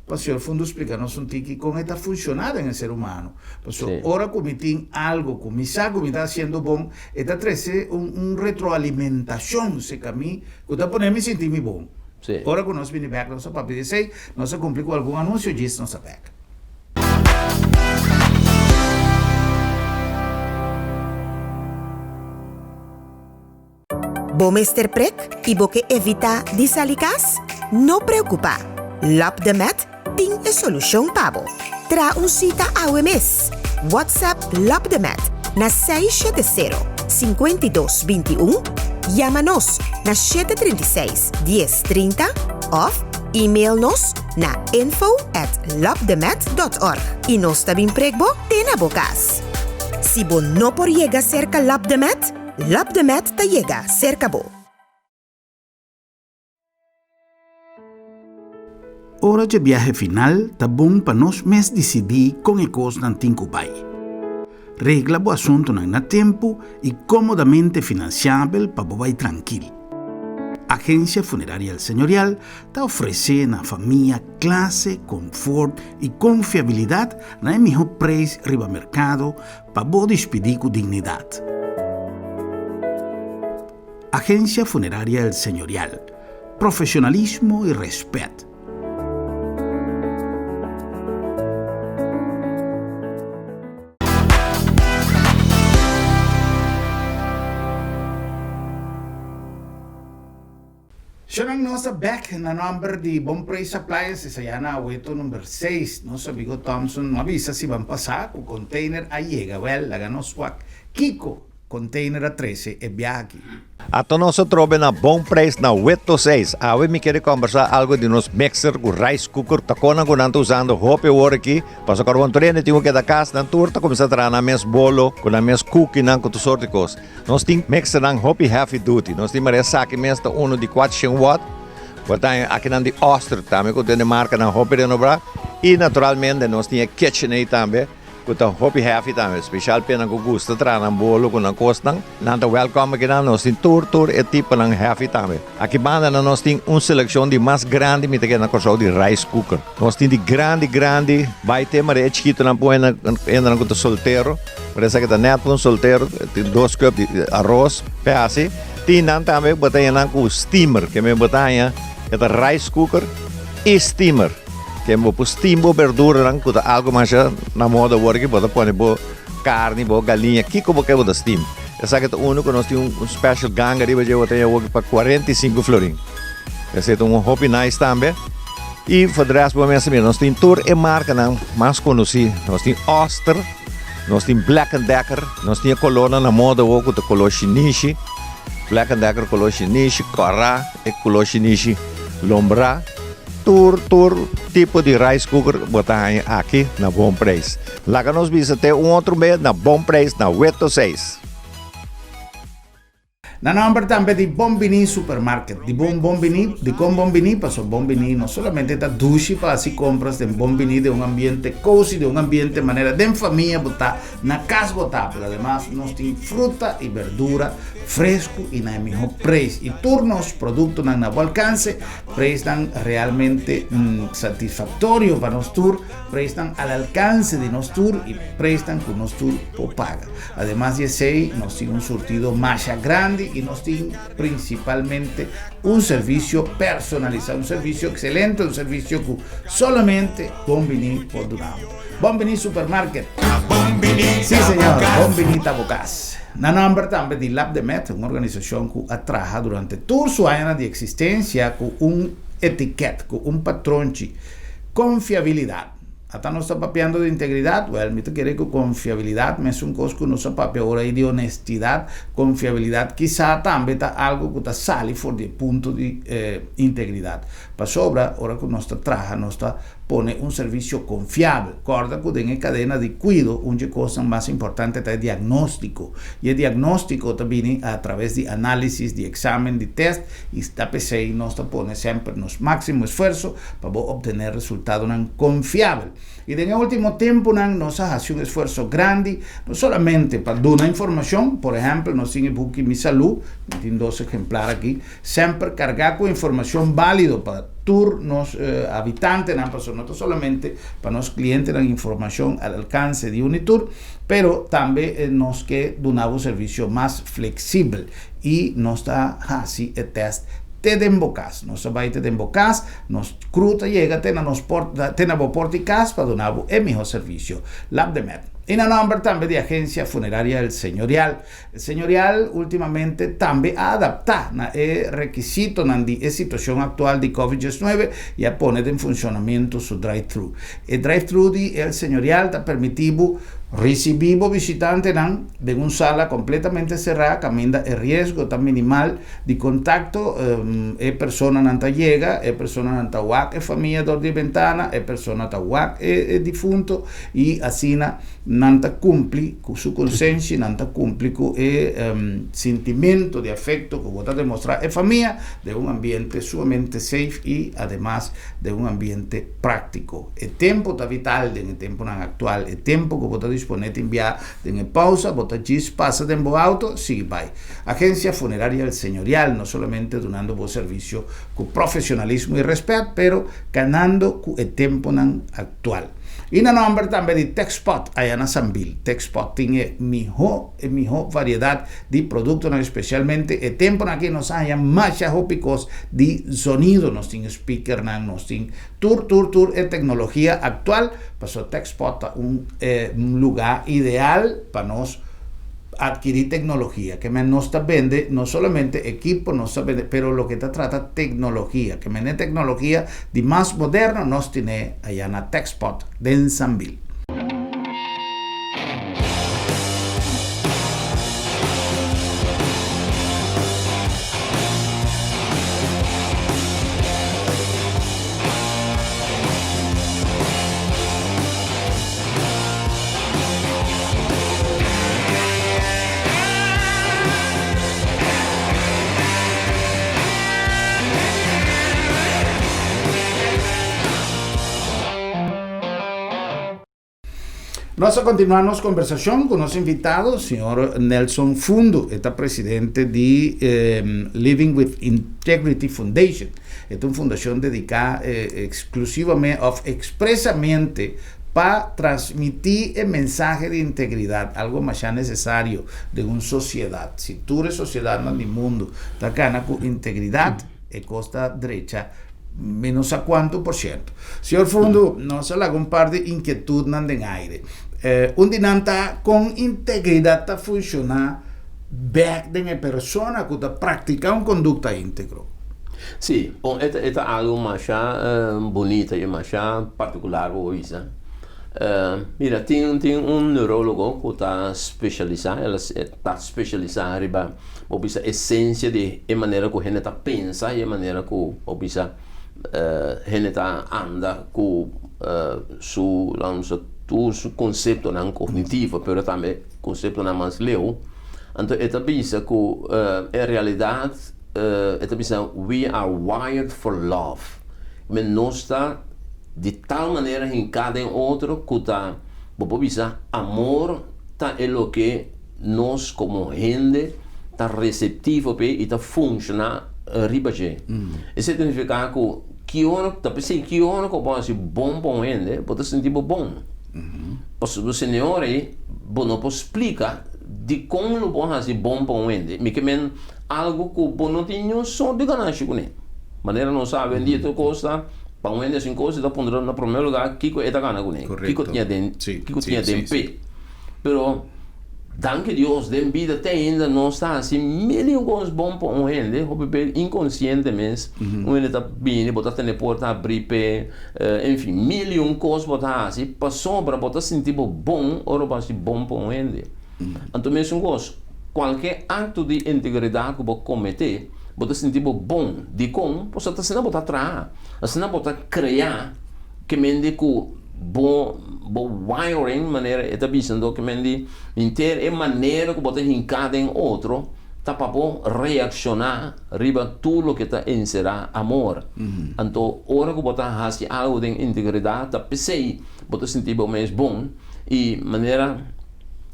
pa señor Fundo splika nos un tiki kon e ta funshoná den e ser humano. Pasobra ora ku mi tin algu ku mi sa ku mi ta hasiendo bon, e ta trese un un retroalimentashon serka mi ku ta pone mi sinti mi bon. Ora ku nos bini bèk nos a papia di esei, nos a kumpli ku algun anunsio djis nos a bèk. Bo mester prek i bo ke evitá di sali kas? No preokupá! Lap de Met tin e solushon pa bo. Traha un sita awe mes! WhatsApp Lap de Met na 670 52 21, yama nos na 736 10 30 òf email nos na info at lapdemet.org i nos ta bin prek bo te na bo kas. Si bo no por yega serka Lap de Met, Lap de Met ta yega serka bo. Ora dje biahe final ta bon pa nos mes disidí kon e kosnan tin ku bai. Regla bo asuntunan na tempu i kómodamente finansiabel pa bo bai trankil. Agensia Funeraria El Señorial ta ofresé na famia klase, konfort i konfiabilidat na e mihó preis riba merkado Pa bo dispidí ku dignidat. Agencia Funeraria El Señorial, Profesionalismo i respet. Shownan nos ta bek na nomber di Bon Prijs Appliances aya na Weto number seis. Nos amigo Thompson no a bisa si ban pasa cu container a yega. Wel, laga nos wak kico container a trece e biaha aki. Ato nos a trobe na Bon Prijs na Weto seis. Awe mi kere combersa algo di nos mixer cu rice cooker. Ta conan cu nan ta usando hopi awor aki. Pasobra cu awor hende tin cu keda cas, nan tur ta cuminsa traha nan mes bolo cu nan mes cookie-nan cu tur soort di cos. Nos tin mixernan hopi heavy duty. Nos tin mara esaki mes ta uno di 400 watt. Bo ta haña akinan di Oster tambe ku tin e markanan hopi renobrá. I naturalmente nos tin e KitchenAid tambe ku ta hopi heavy tambe. Spesial p'e nan ku gusta traha nan bolo ku nan kosnan. Nan ta welcome akinan. Nos tin tur tur e tiponan heavy tambe. Aki banda nan nos tin un selekshon di mas grandi mi ta kere na Kòrsou di rice cooker. Nos tin di grandi grandi bai te mara e chikitonan pone nan hendenan ku ta soltero. Por esaki ta nèt pa un soltero, tin dos cup di aros p'e hasi. Tin nan tambe bo ta haña nan ku steamer, ke men bo ta haña e ta rice cooker i steamer. Ke bo por steam bo berduranan ku ta algu masha na moda awor aki, bo ta pone bo karni, bo galiña, kiko bo ke bo ta steam. Esaki ta uno ku nos tin un special ganga riba dje bo ta haña pa 45 florin. Esei ta un hopi nice tambe. I for de rest bo mester mira nos tin tur e markanan mas konosí. Nos tin Oster, nos tin Black and Decker, nos tin e kolornan na moda awor ku ta kolor shinishi. Black and Decker kolor shinishi, kòrá e kolor shinishi lombrá. Tur tur tipo di rice cooker bo ta haña aki na bon preis. Laga nos bisa te un otro bes na bon preis na Weto 6. Na nomber tambe di Bon Bini Supermarket. Di bon Bon Bini, dikon Bon Bini? Paso Bon Bini no solamente ta dushi pa hasi kompras den Bon Bini den un ambiente cozy, den un ambiente manera den famia bo ta, na kas bo ta, pero ademas nos tin fruta y berdura fresco y na e miho preis y tur nos productonan na bo alcance. Preisnan realmente satisfactorio pa nos tur, preisnan al alcance di nos tur y preisnan cu nos tur por paga. Ademas di esey, nos tin un surtido masha grandi y nos tin principalmente un servicio personalisa, un servicio excelente, un servicio cu solamente Bon Bini por duna. Bon Bini Supermarket. Sí señor, Bon Bini ta bo cas. Na nomber tambe di Labdemed, un organisashon ku a traha durante tur su añanan di eksistensia ku un etikèt, ku un patronchi, konfiabilidat. Ata nos ta papiando di integridat? Wèl, mi ta kere ku konfiabilidat mesun kos ku nos a papia ora ei di onestidat. Konfiabilidat kisá tambe ta algu ku ta sali for di e punto di integridat. Pasobra ora ku nos ta traha nos ta pone un servisio konfiabel. Kòrda ku den e kadena di kuido un dje kosnan mas importante ta e diagnóstiko. I e diagnóstiko ta bini a traves di análisis, di eksamen, di tèst i ta p'esei nos ta pone semper nos máksimo esfuerso pa bo optené resultadonan konfiabel. I den e último tempunan nos a hasi un esfuerso grandi no solamente pa duna informashon, por ehèmpel nos tin e buki Mi Salú, mi tin dos ehemplar aki, Semper kargá ku informashon bálido pa tur nos habitantenan, pasobra no ta solamente pa nos klientenan informashon al alkanse di Unitur, pero tambe nos ke duna bo servisio mas fleksibel i nos ta hasi e tèst te den bo kas. Nos ta bai te den bo kas, nos kru ta yega te na nos port, te na bo port di kas pa duna bo e mihó servisio. Labdemed. I na nòmber tambe di Agensia Funeraria El Señorial. Señorial ultimamente tambe a adaptá na e rekisitonan di e situashon aktual di Covid 19 i a pone den funshonamentu su drive-thru. E drive-thru di El Señorial ta permití bo risibí bo bishitantenan den un sala kompletamente será kaminda e riesgo ta minimal di kontakto, e personanan ta yega, e personanan ta wak e famia dor di e bentana, e persona ta wak e difunto i asina Nan ta kumpli ku su konsenshi, nan ta kumpli ku e sintimentu di afekto ku bo ta demostrá e famia den un ambiente sumamente safe i ademas den un ambiente práktiko. E tempu ta vital den e tempunan aktual. E tempu ku bo ta disponé tin bia den e pousa, bo ta djis pasa den bo outo, sigui bai. Agensia Funeraria El Señorial no solamente dunando bo servisio ku profesionalismo i rèspèt, pero kanando ku e tempunan aktual. I na nomber tambe di Texpot aya na Sambil. Texpot tin e miho e miho variedat di produktonan espesialmente e temponan aki nos a haña masha hopi kos di zonido nos tin speakernan nos tin tur tur tur e teknologia aktual pasobra Texpot ta un luga ideal pa nos adquirí tecnologia, ke men nos ta bende no solamente equipo, nos ta bende, pero loke ta trata tecnologia, ke men e tecnologia di mas moderno nos tine aya na Techspot den Sambil. Nos a kontinuá nos kombersashon ku nos invitado, señor Nelson Fundo. E ta presidente di Living with Integrity Foundation. E ta un fundashon dediká eksklusivamente òf ekspresamente pa transmití e mensahe di integridat, algo masha nesesario den un sosiedat. Si tur e sosiedatnan di mundu ta gana ku integridat, e kos ta drecha mi no sa kuantu por siento. Señor Fundu, nos a laga un par di inkietudnan den aire. Un di nan ta kon integridat ta funshoná. Bek den e persona ku ta praktiká un kondukta íntegro. Sí, bon, e ta e ta algu masha bunita i masha partikular bo por bisa. Mira, tin tin un neurólogo ku ta spesialisá, el a ta spesialisá riba bo bisa esensia di e manera ku hende ta pensa i e manera ku bo bisa hende ta anda ku su tur su konseptonan kognitivo, pero tambe konseptonan mas leu. Anto e ta bisa ku en realidat e ta bisa we are wired for love. Men nos ta di tal manera hinká den otro ku ta bo por bisa amor ta e loke nos komo hende ta reseptivo p'e i ta funshoná riba dje. Esei ta nifiká ku ki ora ta p'esei ki ora ku bo hasi bon pa un hende bo ta sinti bo bon. Pasobra señor ei bo no por splika dikon lo bo hasi bon pa un hende. Mi ke men algu ku bo no tin niun sort di ganashi kuné. Manera nos sa awendia tur kos ta pa un hende hasi un kos e ta puntra na promé lugá kiko e ta gana kuné, kiko tin aden, kiko tin aden p'e. Pero danki Dios den bida te ainda nos ta hasi mil y un kos bon pa un hende, hopi bes inkonsiente mes un hende ta bini bo ta tene porta habrí p'e, enfin mil y un kos bo ta hasi pasobra bo ta sinti bo bon ora bo hasi bon pa un hende. Anto mesun kos, kualke akto di integridat ku bo kometé bo ta sinti bo bon. Dikon? Pasobra ta asina bo ta traha, asina bo ta krea ke mende ku Bo bo wiring manera e ta bisa anto ke men di henter e manera ku bo ta hinká den otro ta pa bo reakshoná riba tur loke ta enserá amor. Anto ora ku bo ta hasi algu den integridat ta p'esei bo ta sinti bo mes bon i manera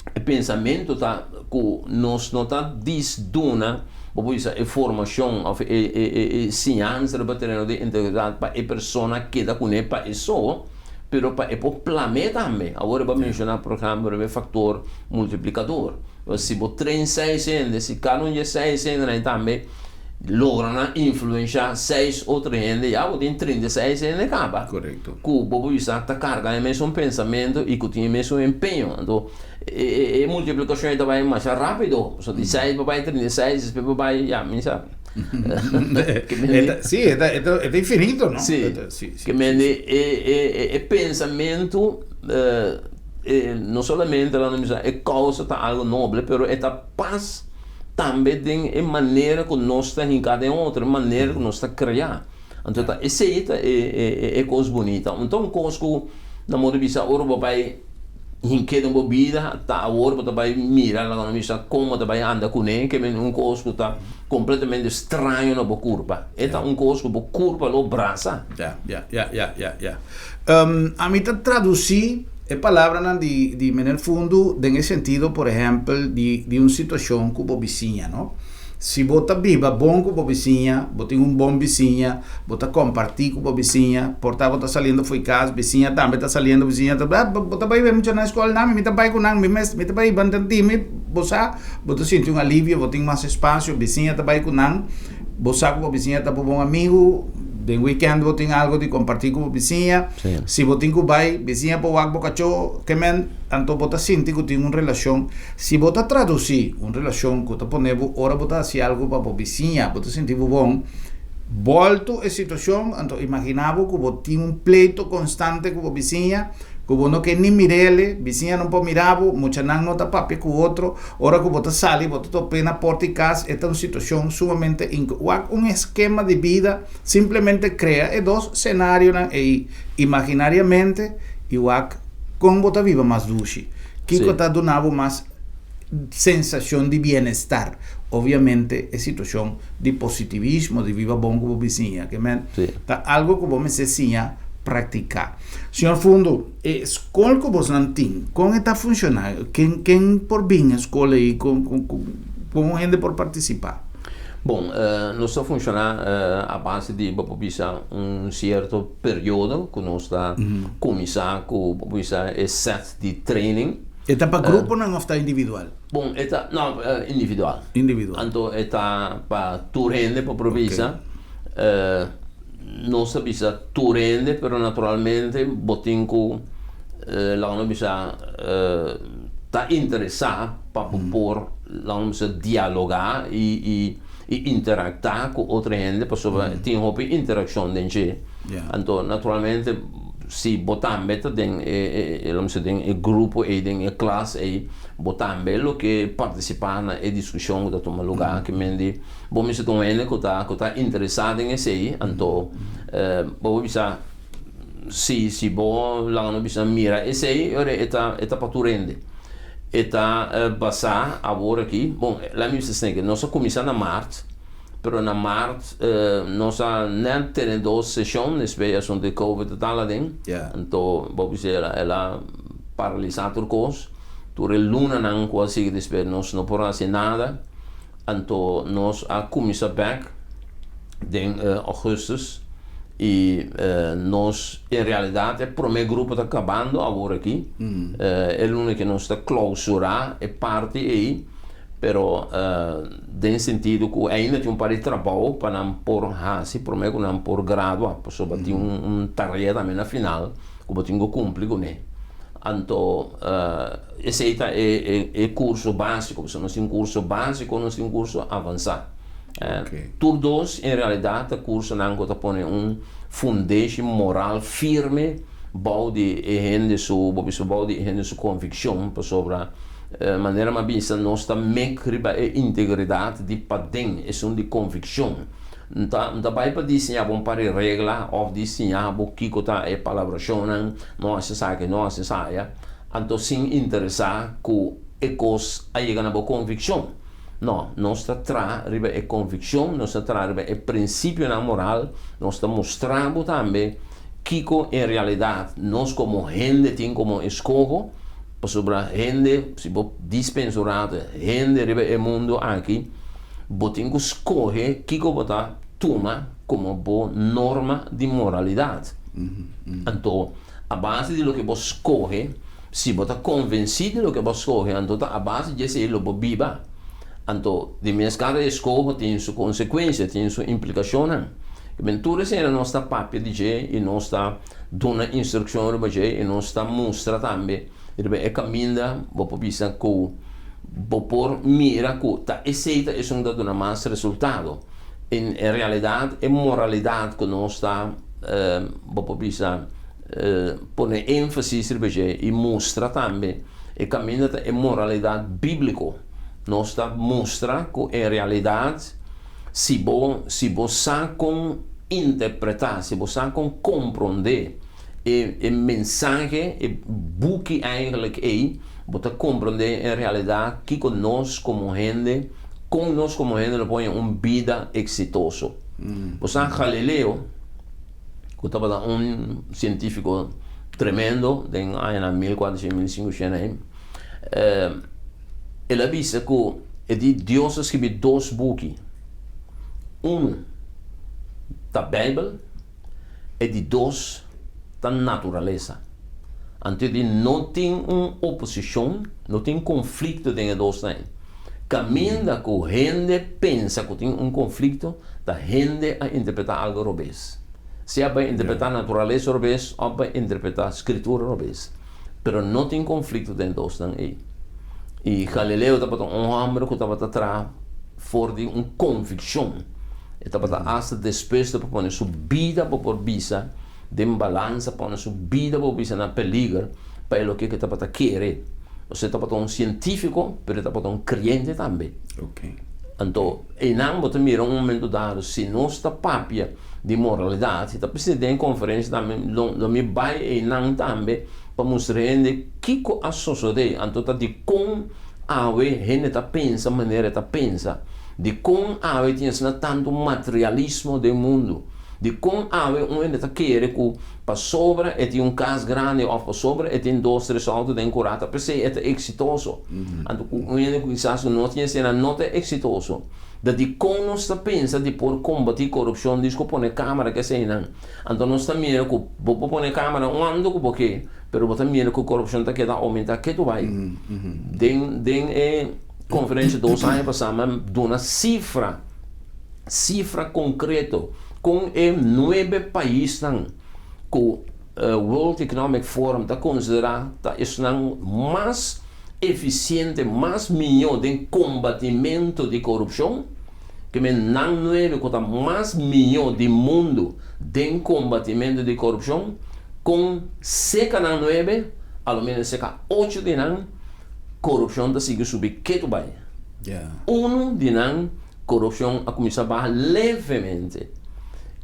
e pensamentu ta ku nos no ta disduna bo por bisa e formashon òf e e e siñansa riba tereno di integridat pa e persona keda kuné pa e so, pero pa e por plam'é tambe. Awor e bo a menshoná por ehèmpel riba e faktor multiplikador. Si bo train seis hende, si kada un di e seis hendenan tambe logra nan influenshá seis otro hende, ya bo tin 36 hende kaba ku bo por bisa ta karga e mesun pensamentu i ku tin e mesun empeño. Anto E multiplikashon ei ta bai masha rápido. So di seis pa bai 36, despues pa bai, ya, mi sa. Sí, e ta, e ta, e ta infinito, no? Sí. Sí, sí. Ke men di e, e, e, e pensamentu, e, no solamente la mi sa, e kousa ta algo noble, pero e ta pas tambe den e manera ku nos ta hinká den otro, e manera ku nos ta kreá. Anto ta esei ta e, e, e kos bunita. Anto un kos ku na modo di bisa ora bo bai Hink'é den bo bida, ta awor bo ta bai mira laga no bisa kon bo ta bai anda kuné, ke men un kos ku ta kompletamente straño na bo kurpa. E ta un kos ku bo kurpa lo brasa. Ya, ya, ya, ya, ya, ya. Ami ta tradusí e palabranan di di Meneer Fundu den e sentido, por ehèmpel, di di un situashon ku bo bisiña, no? Si bo ta biba bon ku bo bisiña, bo tin un bon bisiña, bo ta kompartí ku bo bisiña, por ta bo ta saliendo fo'i kas, bisiña tambe ta saliendo, bisiña ta, ah, bo ta bai bai mucha na skol nan, mi ta bai ku nan, mi mes, mi ta bai ban tantí, mi, bo sa, bo ta sinti un alivio, bo tin mas espasio, bisiña ta bai ku nan, bo sa ku bo bisiña ta bo bon amigu, den weekend bo tin algu di kompartí ku bo bisiña, si bo tin ku bai, bisiña por wak bo kachó, ke men, anto bo ta sinti ku tin un relashon. Si bo ta tradusí un relashon ku ta pone bo ora bo ta hasi algu pa bo bisiña, bo ta sinti bo bon, bòltu e situashon, anto imaginá bo ku bo tin un pleito konstante ku bo bisiña, ku bo no ke ni mir'el, bisiña no por mira bo, muchanan no ta papia ku otro, ora ku bo ta sali bo ta top'é na porta di kas, e ta un situashon sumamente inko. Wak un eskema di bida, simplemente krea e dos senarionan ei imaginariamente i wak kon bo ta biba mas dushi. Kiko ta duna bo mas sensashon di bienestar? Obviamente e situashon di positivismo, di biba bon ku bo bisiña, ke men ta algu ku bo mester siña praktiká. Señor Fundo, e skol ku bosnan tin, kon e ta funshoná? Ken ken por bin e skol ei? Kon kon kon un hende por partisipá? Bon, nos ta funshoná a base di, bo por bisa, un sierto periodo ku nos ta kuminsá ku, bo por bisa, e sèt di training. E ta pa gruponan of ta individual? Bon, e ta, no, individual. Individual. Anto e ta pa tur hende por por bisa. Nos ta bisa tur hende, pero naturalmente bo tin ku, laga nos bisa, ta interesá pa bo por, laat nos bisa, dialogá i i i interaktá ku otro hende pasobra tin hopi interakshon den dje. Anto naturalmente si bo tambe ta den e e laat nos bisa den e grupo ei, den e klas ei, bo tambe lo ke partisipá na e diskushon ku ta tuma lugá. Ke men di bo mester ta un hende ku ta ku ta interesá den esei, anto bo por bisa Si si bo laga no bisa mira esei ora e ta e ta pa tur hende. E ta basá awor aki, bon laga mi bisa esaki, nos a kuminsá na mart, pero na mart nos a nèt tene dos seshon despues e asuntu di covid a tal aden, anto bo bisa el a el a paralisá tur kos, tur e lunanan ku a sigui despues nos no por hasi nada. Anto nos a cuminsa bek den augustus y nos en realidad e prome grupo ta cabando awor aki. E luna aki nos ta clausura e parti ey, pero den sentido cu ainda tin un par di trabao pa nan por haci prome cu nan por gradua, pasobra tin un tarea tambe na final cu bo tin cu cumpli cune. Anto esei ta e e kurso básiko, pasobra nos tin un kurso básiko, nos tin un kurso avansá. Tur dos en realidat ta kursonan ku ta pone un fundeshi moral firme bou di e hende su, bo bisa bou di e hende su konvikshon, pasobra manera mi a bisa nos ta mek riba e integridat di paden, esun di konvikshon. N ta n ta bai pa diseñá bo un par di regla òf diseñá bo kiko ta e palabrashonnan, no hasi esaki, no hasi esaya, anto sin interesá ku e kos a yega na bo konvikshon. No, nos ta traha riba e konvikshon, nos ta traha riba e prinsipionan moral, nos ta mustra bo tambe kiko en realidat nos komo hende tin komo eskoho, pasobra hende, si bo dispensa un rato, hende riba e mundu aki, Bo tin ku skohe kiko bo ta tuma komo bo norma di moralidat. Anto, a base di loke bo skohe, si bo ta konvensí di loke bo a skohe, anto ta a base di esei lo bo biba. Anto, di mes kada eskoho tin su konsekuensia, tin su implikashonnan. Kiben tur esei nos ta papia di dje i nos ta duna instrukshon riba dje i nos ta mustra tambe Riba e kaminda bo por bisa ku bo por mira ku ta esei ta esun ta duna mas resultado. En realidat e moralidat ku nos ta bo por bisa pone énfasis riba dje i mustra tambe e kaminda ta e moralidat bíbliko. Nos ta mustra ku en realidat si bo si bo sa kon interpretá, si bo sa kon komprondé E e mensahe, e buki eigenlijk ei, bo ta komprondé en realidat kiko nos komo hende, kon nos komo hende lo por haña un bida eksitoso. Bo sa Galileo, ku tabata un sientífiko tremendo den añanan 1400, 1500 ei, el a bisa ku e di Dios a skibi dos buki, unu ta Beibel, E di dos ta naturalesa. Anto di no tin un oposishon, no tin konflikto den e dosnan ei. Kaminda ku hende pensa ku tin un konflikto, ta hende a interpretá algu robes. Sea pa interpretá naturalesa robes òf pa interpretá skritura robes. Pero no tin konflikto den e dosnan ei. I Galileo tabata un hòmber ku tabata traha for di un konvikshon. E tabata asta dispuesto pa pone su bida, bo por bisa, den balansa, pone su bida, bo por bisa, na peliger pa e loke ku e tabata kere. Osea, e tabata un sientífiko, pero e tabata un kreyente tambe. Anto, einan bo ta mira un momento dado, si nos ta papia di moralidat, si ta presente den e konferensia tambe, lo lo mi bai einan tambe pa mustra hende kiko a sosodé, anto ta dikon Awe hende ta pensa manera e ta pensa. Dikon awe tin asina tantu materialismo den mundu? Dikon awe un hende ta kere ku pasobra e tin un kas grandi òf pasobra e tin dos tres outo den kurá ta p'esei e ta eksitoso? Anto ku un hende ku kisas ku no tin esei no ta eksitoso. Da dikon nos ta pensa di por kombatí korupshon dis ku pone kamera ku eseinan? Anto nos ta mira ku bo por pone kamera unda ku bo ke. Pero bo ta mira ku korupshon ta keda oumentá ketu bai. Den den e konferensha dos aña pasá mi a duna sifra, sifra konkreto kon e nuebe paisnan ku World Economic Forum ta konsiderá ta esnan mas efisiente, mas mihó den kombatimentu di korupshon, ke men nan nuebe ku ta mas mihó di mundu den kombatimentu di korupshon, kon seka nan nuebe, a lo menos seka ocho di nan, korupshon ta sigui subi ketu bai. Unu di nan korupshon a kuminsá baha levemente.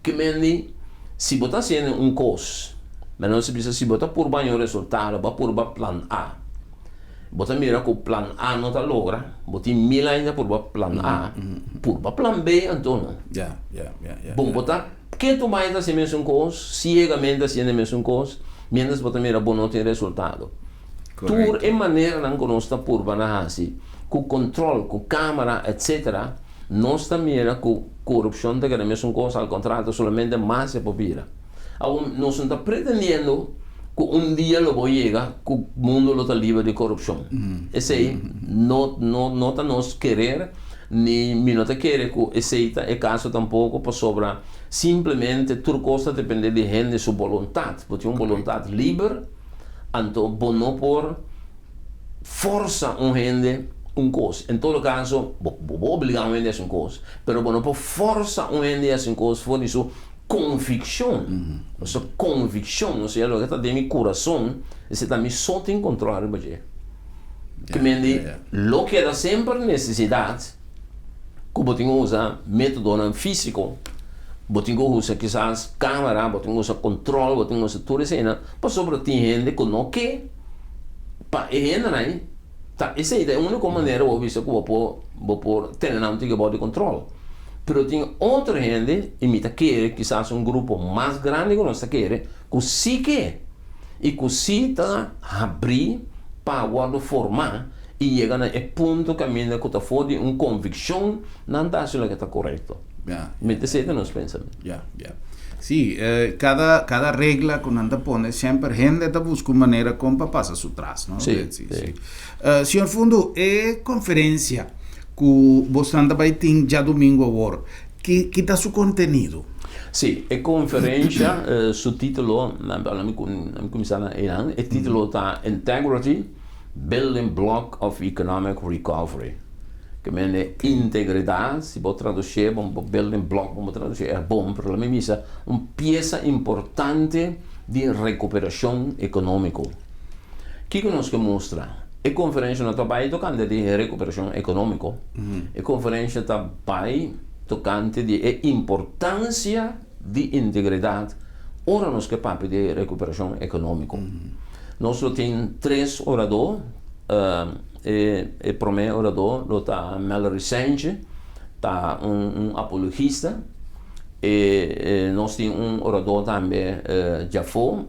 Ke men di, si bo ta hasiendo un kos, men nos ta bisa si bo ta purba un resultado, bo a purba plan A, bo ta mira ku plan A no ta logra, bo tin mil aña ta purba plan A, purba plan B anto no. Bon, bo ta ketu bai ta hasi mesun kos, siegamente hasiendo e mesun kos, mientras bo ta mira bo no tin resultado. Tur e maneranan ku nos ta purba na hasi, ku kontrol, ku kamera, etc. Nos ta mira ku korupshon ta keda mesun kos, al kontrario solamente mas e por bira. Awor nos no ta pretendiendo ku un dia lo bo yega ku mundu lo ta liber di korupshon. Esei no no no ta nos kerer ni mi no ta kere ku esei ta e kaso tampoko pasobra simplemente tur kos ta depende di hende su boluntat. Bo tin un boluntat liber anto bo no por forsa un hende un kos. En todo kaso, bo bo obligá un hende hasi un kos, pero bo no por forsa un hende hasi un kos for di su konvikshon. Su konvikshon, osea loke ta den mi kurason, esei ta mi so tin kontrol riba dje. Ke men di lo keda semper nesesidat ku bo tin ku usa métodonan físiko, bo tin ku usa kisas kámara, bo tin ku usa kontrol, bo tin ku usa tur eseinan, pasobra tin hende ku no ke. Pa e hendenan ei, ta esei ta e úniko manera bo bisa ku bo por bo por tene nan tin bou di kontrol. Pero tin otro hende, i mi ta kere kisas un grupo mas grandi ku nos ta kere, ku si ke i ku si ta habrí pa wòrdu formá i yega na e punto kaminda ku ta for di un konvikshon nan ta hasi loke ta korekto. Mi ta esei ta nos pensamentu. Ya, ya. Sí, kada, kada regla ku nan ta pone semper hende ta buska un manera kon pa pasa su tras, no? Sí, sí. Sí. Señor Fundo, e konferensia ku bosnan ta bai tin djadumingu awor, ki, ki ta su kontenido? Sí, e konferensia su título, mi kuminsá na einan, e título ta Integrity, Building Block of Economic Recovery. Ke mende integridat, si bo tradusié bo building block bo tradusié e bon, pero lo mi bisa un piesa importante di rekuperashon ekonómiko. Kiko nos ke mustra? E konferensha no ta bai tokante di rekuperashon ekonómiko, e konferensha ta bai tokante di e importansia di integridat ora nos ke papia di rekuperashon ekonómiko. Nos lo tin tres oradó. E promé oradó lo ta Mallory Senge, ta un apologista. E nos tin un oradó tambe djafó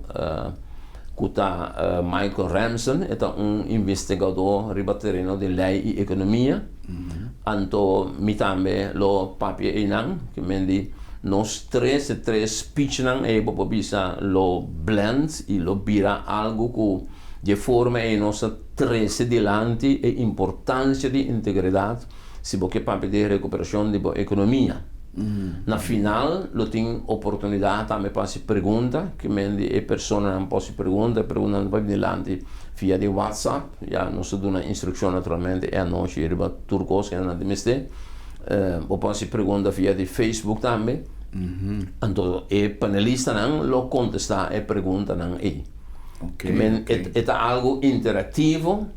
ku ta Michael Ramson, e ta un investigadó riba tereno di lei i ekonomia. Anto mi tambe lo papia einan, ke men di nos tres e tres speechnan ei bo por bisa lo blend i lo bira algu ku Di e forma ei nos ta trese dilanti e importansia di integridat si bo ke papia di rekuperashon di bo ekonomia. Na final lo tin oportunidat tambe pa hasi pregunta, ke men di e personanan por hasi pregunta, e preguntanan ta por dilanti via di WhatsApp, ya nos ta duna instrukshon naturalmente e anochi riba tur kos ke nan ta mester. Bo por hasi pregunta via di Facebook tambe, anto e panelistanan lo kontestá e preguntanan ei. Okay, Men, okay. E ta algo interactivo,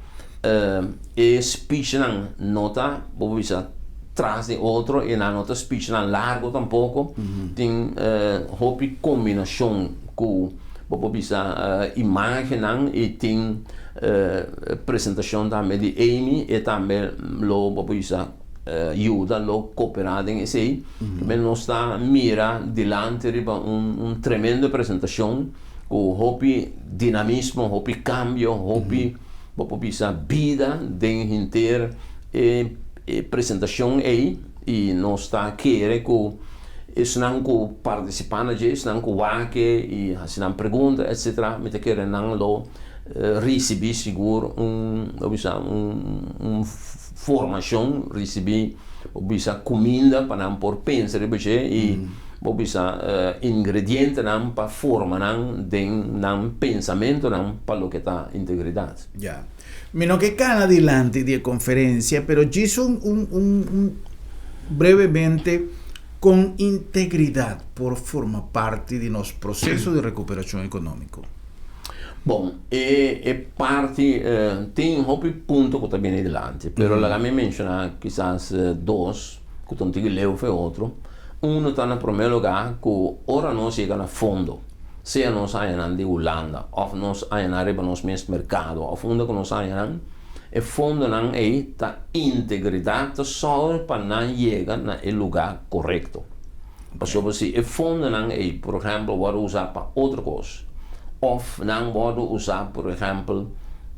e speechnan no ta, bo por bisa, tras di otro y nan no ta speechnan largo tampoco. Tin hopi combinacion cu, bo por bisa, imagennan y tin presentacion tambe di Amy, e tambe lo, bo por bisa, yuda, lo coopera den esey. Men nos ta mira dilanti riba un tremendo presentacion. Ku hopi dinamismo, hopi kambio, hopi, bo por bisa, bida den henter e e presentashon ei i nos ta kere ku esnan ku partisipá na dje, esnan ku wak e i hasi nan pregunta etsetera, mi ta kere nan lo risibí sigur un, bo bisa, un un formashon, risibí, bo bisa, kuminda pa nan por pensa riba dje i. Bo bisa ingredientenan pa forma nan den nan pensamentonan pa loke ta integridat. Ya. Mi no ke kana dilanti di e konferensia, pero djis un un un brevemente kon integridat por forma parti di nos proseso di rekuperashon ekonómiko. Bon, e e parti tin hopi punto ku ta bini dilanti, pero laga mi menshoná kisas dos ku ta un tiki leu for e otro. Uno ta na promé lugá ku ora nos yega na fondo, sea nos haña nan di Hulanda òf nos haña nan riba nos mes merkado òf unda ku nos haña nan, e fondonan ei ta integridat ta sòru pa nan yega na e lugá korekto. Pasobra si e fondonan ei, por ehèmpel, wòrdu usá pa otro kos òf nan wòrdu usá, por ehèmpel,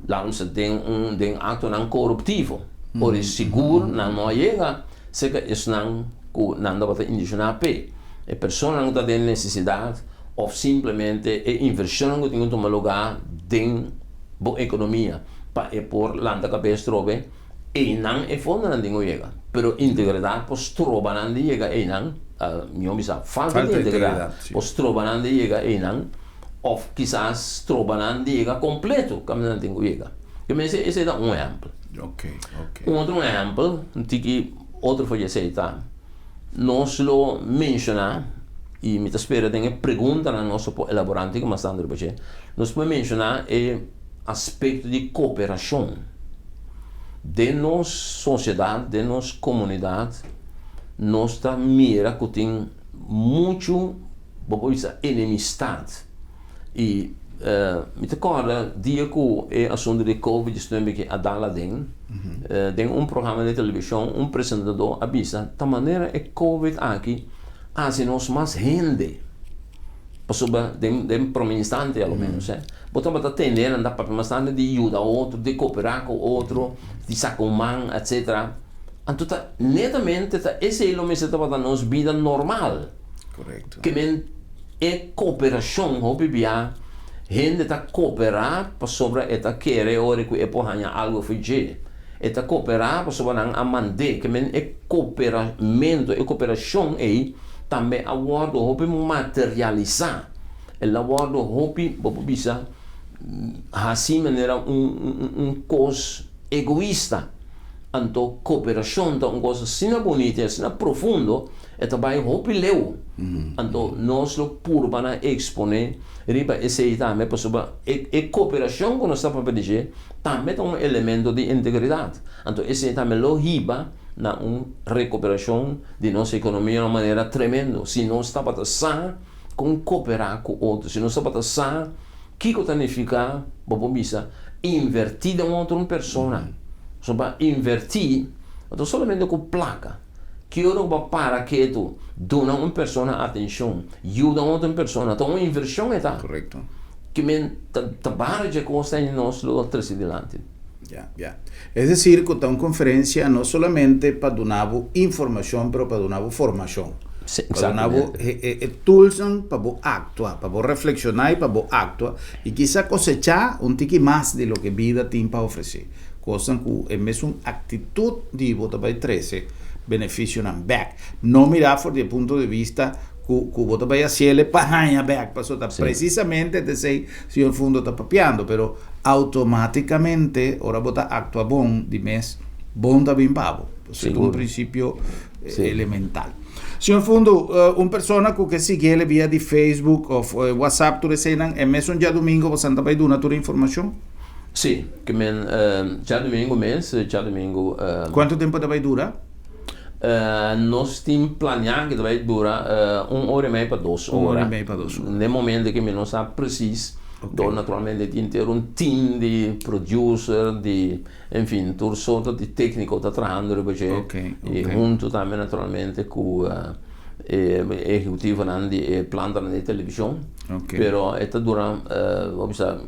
laga nos bisa den un den aktonan koruptivo, ora e sigur nan no a yega Serka esnan ku nan tabata indishoná p'e, e personanan ku ta den nesesidat òf simplemente e invershonnan ku tin ku tuma lugá den bo ekonomia pa e por lanta kabes trobe, einan e fondonan tin ku yega. Pero integridat por stroba nan di yega einan, mihó bisa falta di integridat por stroba nan di yega einan òf kisas stroba nan di yega kompleto kaminda nan tin ku yega. Yo mester esei ta un ehèmpel. Un otro ehèmpel, un tiki otro for di esei ta, nos lo menshoná, i mi ta spera den e preguntanan nos lo por elaborá un tiki mas tantu riba dje, nos por menshoná e aspekto di kooperashon. Den nos sosiedat, den nos komunidat, nos ta mira ku tin muchu, bo por bisa, enemistat. I mi ta kòrda dia ku e asuntu di Covid 19 ki a dal aden, den un programa di televishon un presentadó a bisa ta manera e Covid aki a hasi nos mas hende. Pasobra den den prome instante a lo ménos bo tabata tende nan ta papia mas tantu di yuda otro, di koperá ku otro, di saka un man etcetera. Anto ta netamente ta esei lo mester tabata nos bida normal. Ke men E koperashon, hopi bia hende ta koperá pasobra e ta kere ora ku e por haña algu for dje. E ta koperá pasobra nan a mand'é. Ke men e koperamentu, e koperashon ei tambe a wòrdu hopi materialisá. El a wòrdu hopi, bo por bisa, hasí manera un un kos egoista. Anto koperashon ta un kos asina bunita i asina profundo. E ta bai hopi leu. Anto nos lo purba na eksponé riba esei tambe pasobra e e koperashon ku nos ta papia di dje tambe ta un elemento di integridat. Anto esei tambe lo hiba na un rekuperashon di nos ekonomia na un manera tremendo si nos tabata sa kon koperá ku otro, si nos tabata sa kiko ta nifiká, bo por bisa, invertí den otro un persona. Pasobra invertí no ta solamente ku plaka. Ki ora ku bo para ketu, duna un persona atenshon, yuda un otro persona, ta un invershon e ta. Korekto. Ki men ta ta bara dje kos ei nos lo trese dilanti. Ya, ya. Es desir ku ta un konferensia no solamente pa duna bo informashon, pero pa duna bo formashon. Si, Pa duna bo eksaktamente. e e toolsnan pa bo aktua, pa bo reflekshoná i pa bo aktua i kisa kosechá un tiki mas di loke bida tin pa ofresé. Kosnan ku e mesun aktitut di bo ta bai trese benefisionan bèk. No mirá for di e punto di bista ku ku bo ta bai hasiel e pa haña bèk, pasobra ta presisamente t'esei señor Fundo ta papiando, pero outomátikamente ora bo ta aktua bon di mes bon ta bin pa bo. Esei ta un prinsipio elemental. Señor Fundo, un persona ku ke siguiel via di Facebook òf WhatsApp tur eseinan, e mesun djadumingo bosan ta bai duna tur e informashon? Sí, ke men djadumingu mes, djadumingu. Kuantu tempu ta bai dura? Nos tin planeá ke ta bai dura un ora i mei pa dos ora. Un ora i mei pa dos ora. Den momento ke mi no sa presis, dor naturalmente tin ter un team di producer, di enfin tur sorto di tékniko ta trahando riba dje. I huntu tambe naturalmente ku e ehekutivonan di e plantanan di televishon. Pero e ta dura, bo bisa,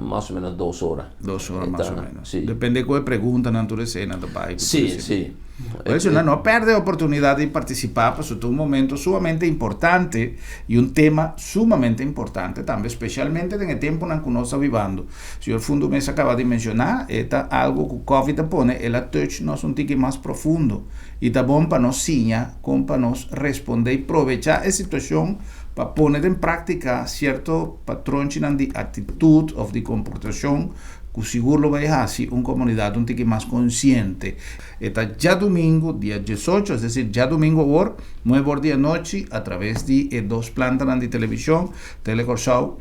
mas o menos dos ora. Dos ora mas o menos. Si. Depende ku e preguntanan tur eseinan ta bai. Si, si. Por eso nan no perde e oportunidat di partisipá pasobra ta un momento sumamente importante i un tema sumamente importante tambe, spesialmente den e tempunan ku nos ta bibando. Señor Fundo mes a kaba di menshoná, e ta algu ku Covid a pone, el a touch nos un tiki mas profundo i ta bon pa nos siña kon pa nos respondé. respondé i probechá e situashon pa pone den práktika sierto patronchinan di aktitut òf di komportashon ku sigur lo bai hasi un komunidat un tiki mas konsiente. E ta djadumingu, dia diesocho, es desir djadumingu awor, nuebe or di anochi, atraves di e dos plantanan di televishon, Tele Kòrsou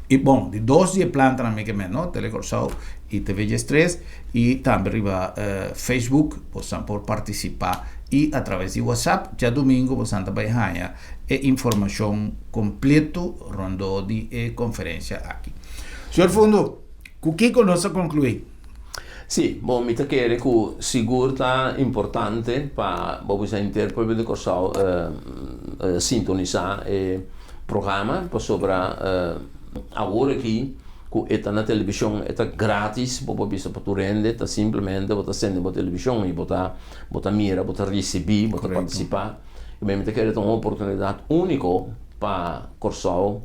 i, bon, di dos di e plantanan mi ke men, no, Tele Kòrsou i TV Diestres, i tambe riba Facebook bosan por partisipá i atraves di WhatsApp. Djadumingu bosan ta bai haña e informashon kompleto rondó di e konferensia aki. Señor Fundo, ku kiko nos a konkluí? Sí, bon, mi ta kere ku sigur ta importante pa bo bisa henter pueblo di Kòrsou sintonisá e programa pasobra awor aki ku e ta na televishon e ta gratis, bo por bisa pa tur hende, ta simplemente bo ta sende bo televishon i bo ta bo ta mira, bo ta risibí, bo ta partisipá. I mi ta kere ta un oportunidat úniko pa Kòrsou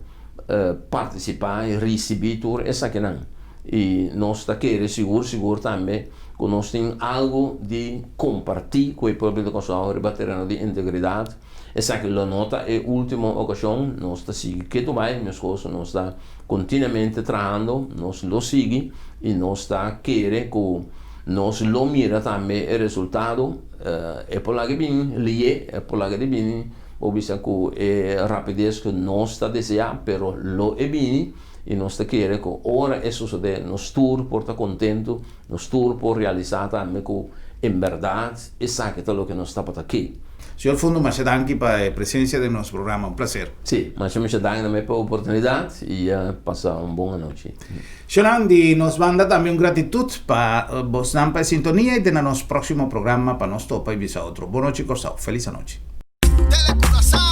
partisipá i risibí tur esakinan. I nos ta kere sigur sigur tambe ku nos tin algu di kompartí ku e pueblo di Kòrsou riba tereno di integridat. Esaki lo no ta e último okashon, nos ta sigui ketu bai, meskos nos ta kontinuamente trahando, nos lo sigui i nos ta kere ku nos lo mira tambe e resultado. E por laga bini lié, e por laga di bini bo bisa ku e rapides ku nos ta deseá, pero lo e bini. I nos ta kere ku ora e sosodé nos tur por ta kontentu, nos tur por realisá tambe ku en bèrdat esaki ta loke nos tabata ke. Señor Fundo, masha danki pa e presensia den nos programa. Un plaser. Sí, masha masha danki tambe pa e oportunidat i pasa un bon anochi. Señornan, di nos banda tambe un gratitut pa bosnan pa e sintonia i te na nos próksimo programa pa nos topa i bisa otro. Bon nochi Kòrsou. Felis anochi. Tele Curaçao.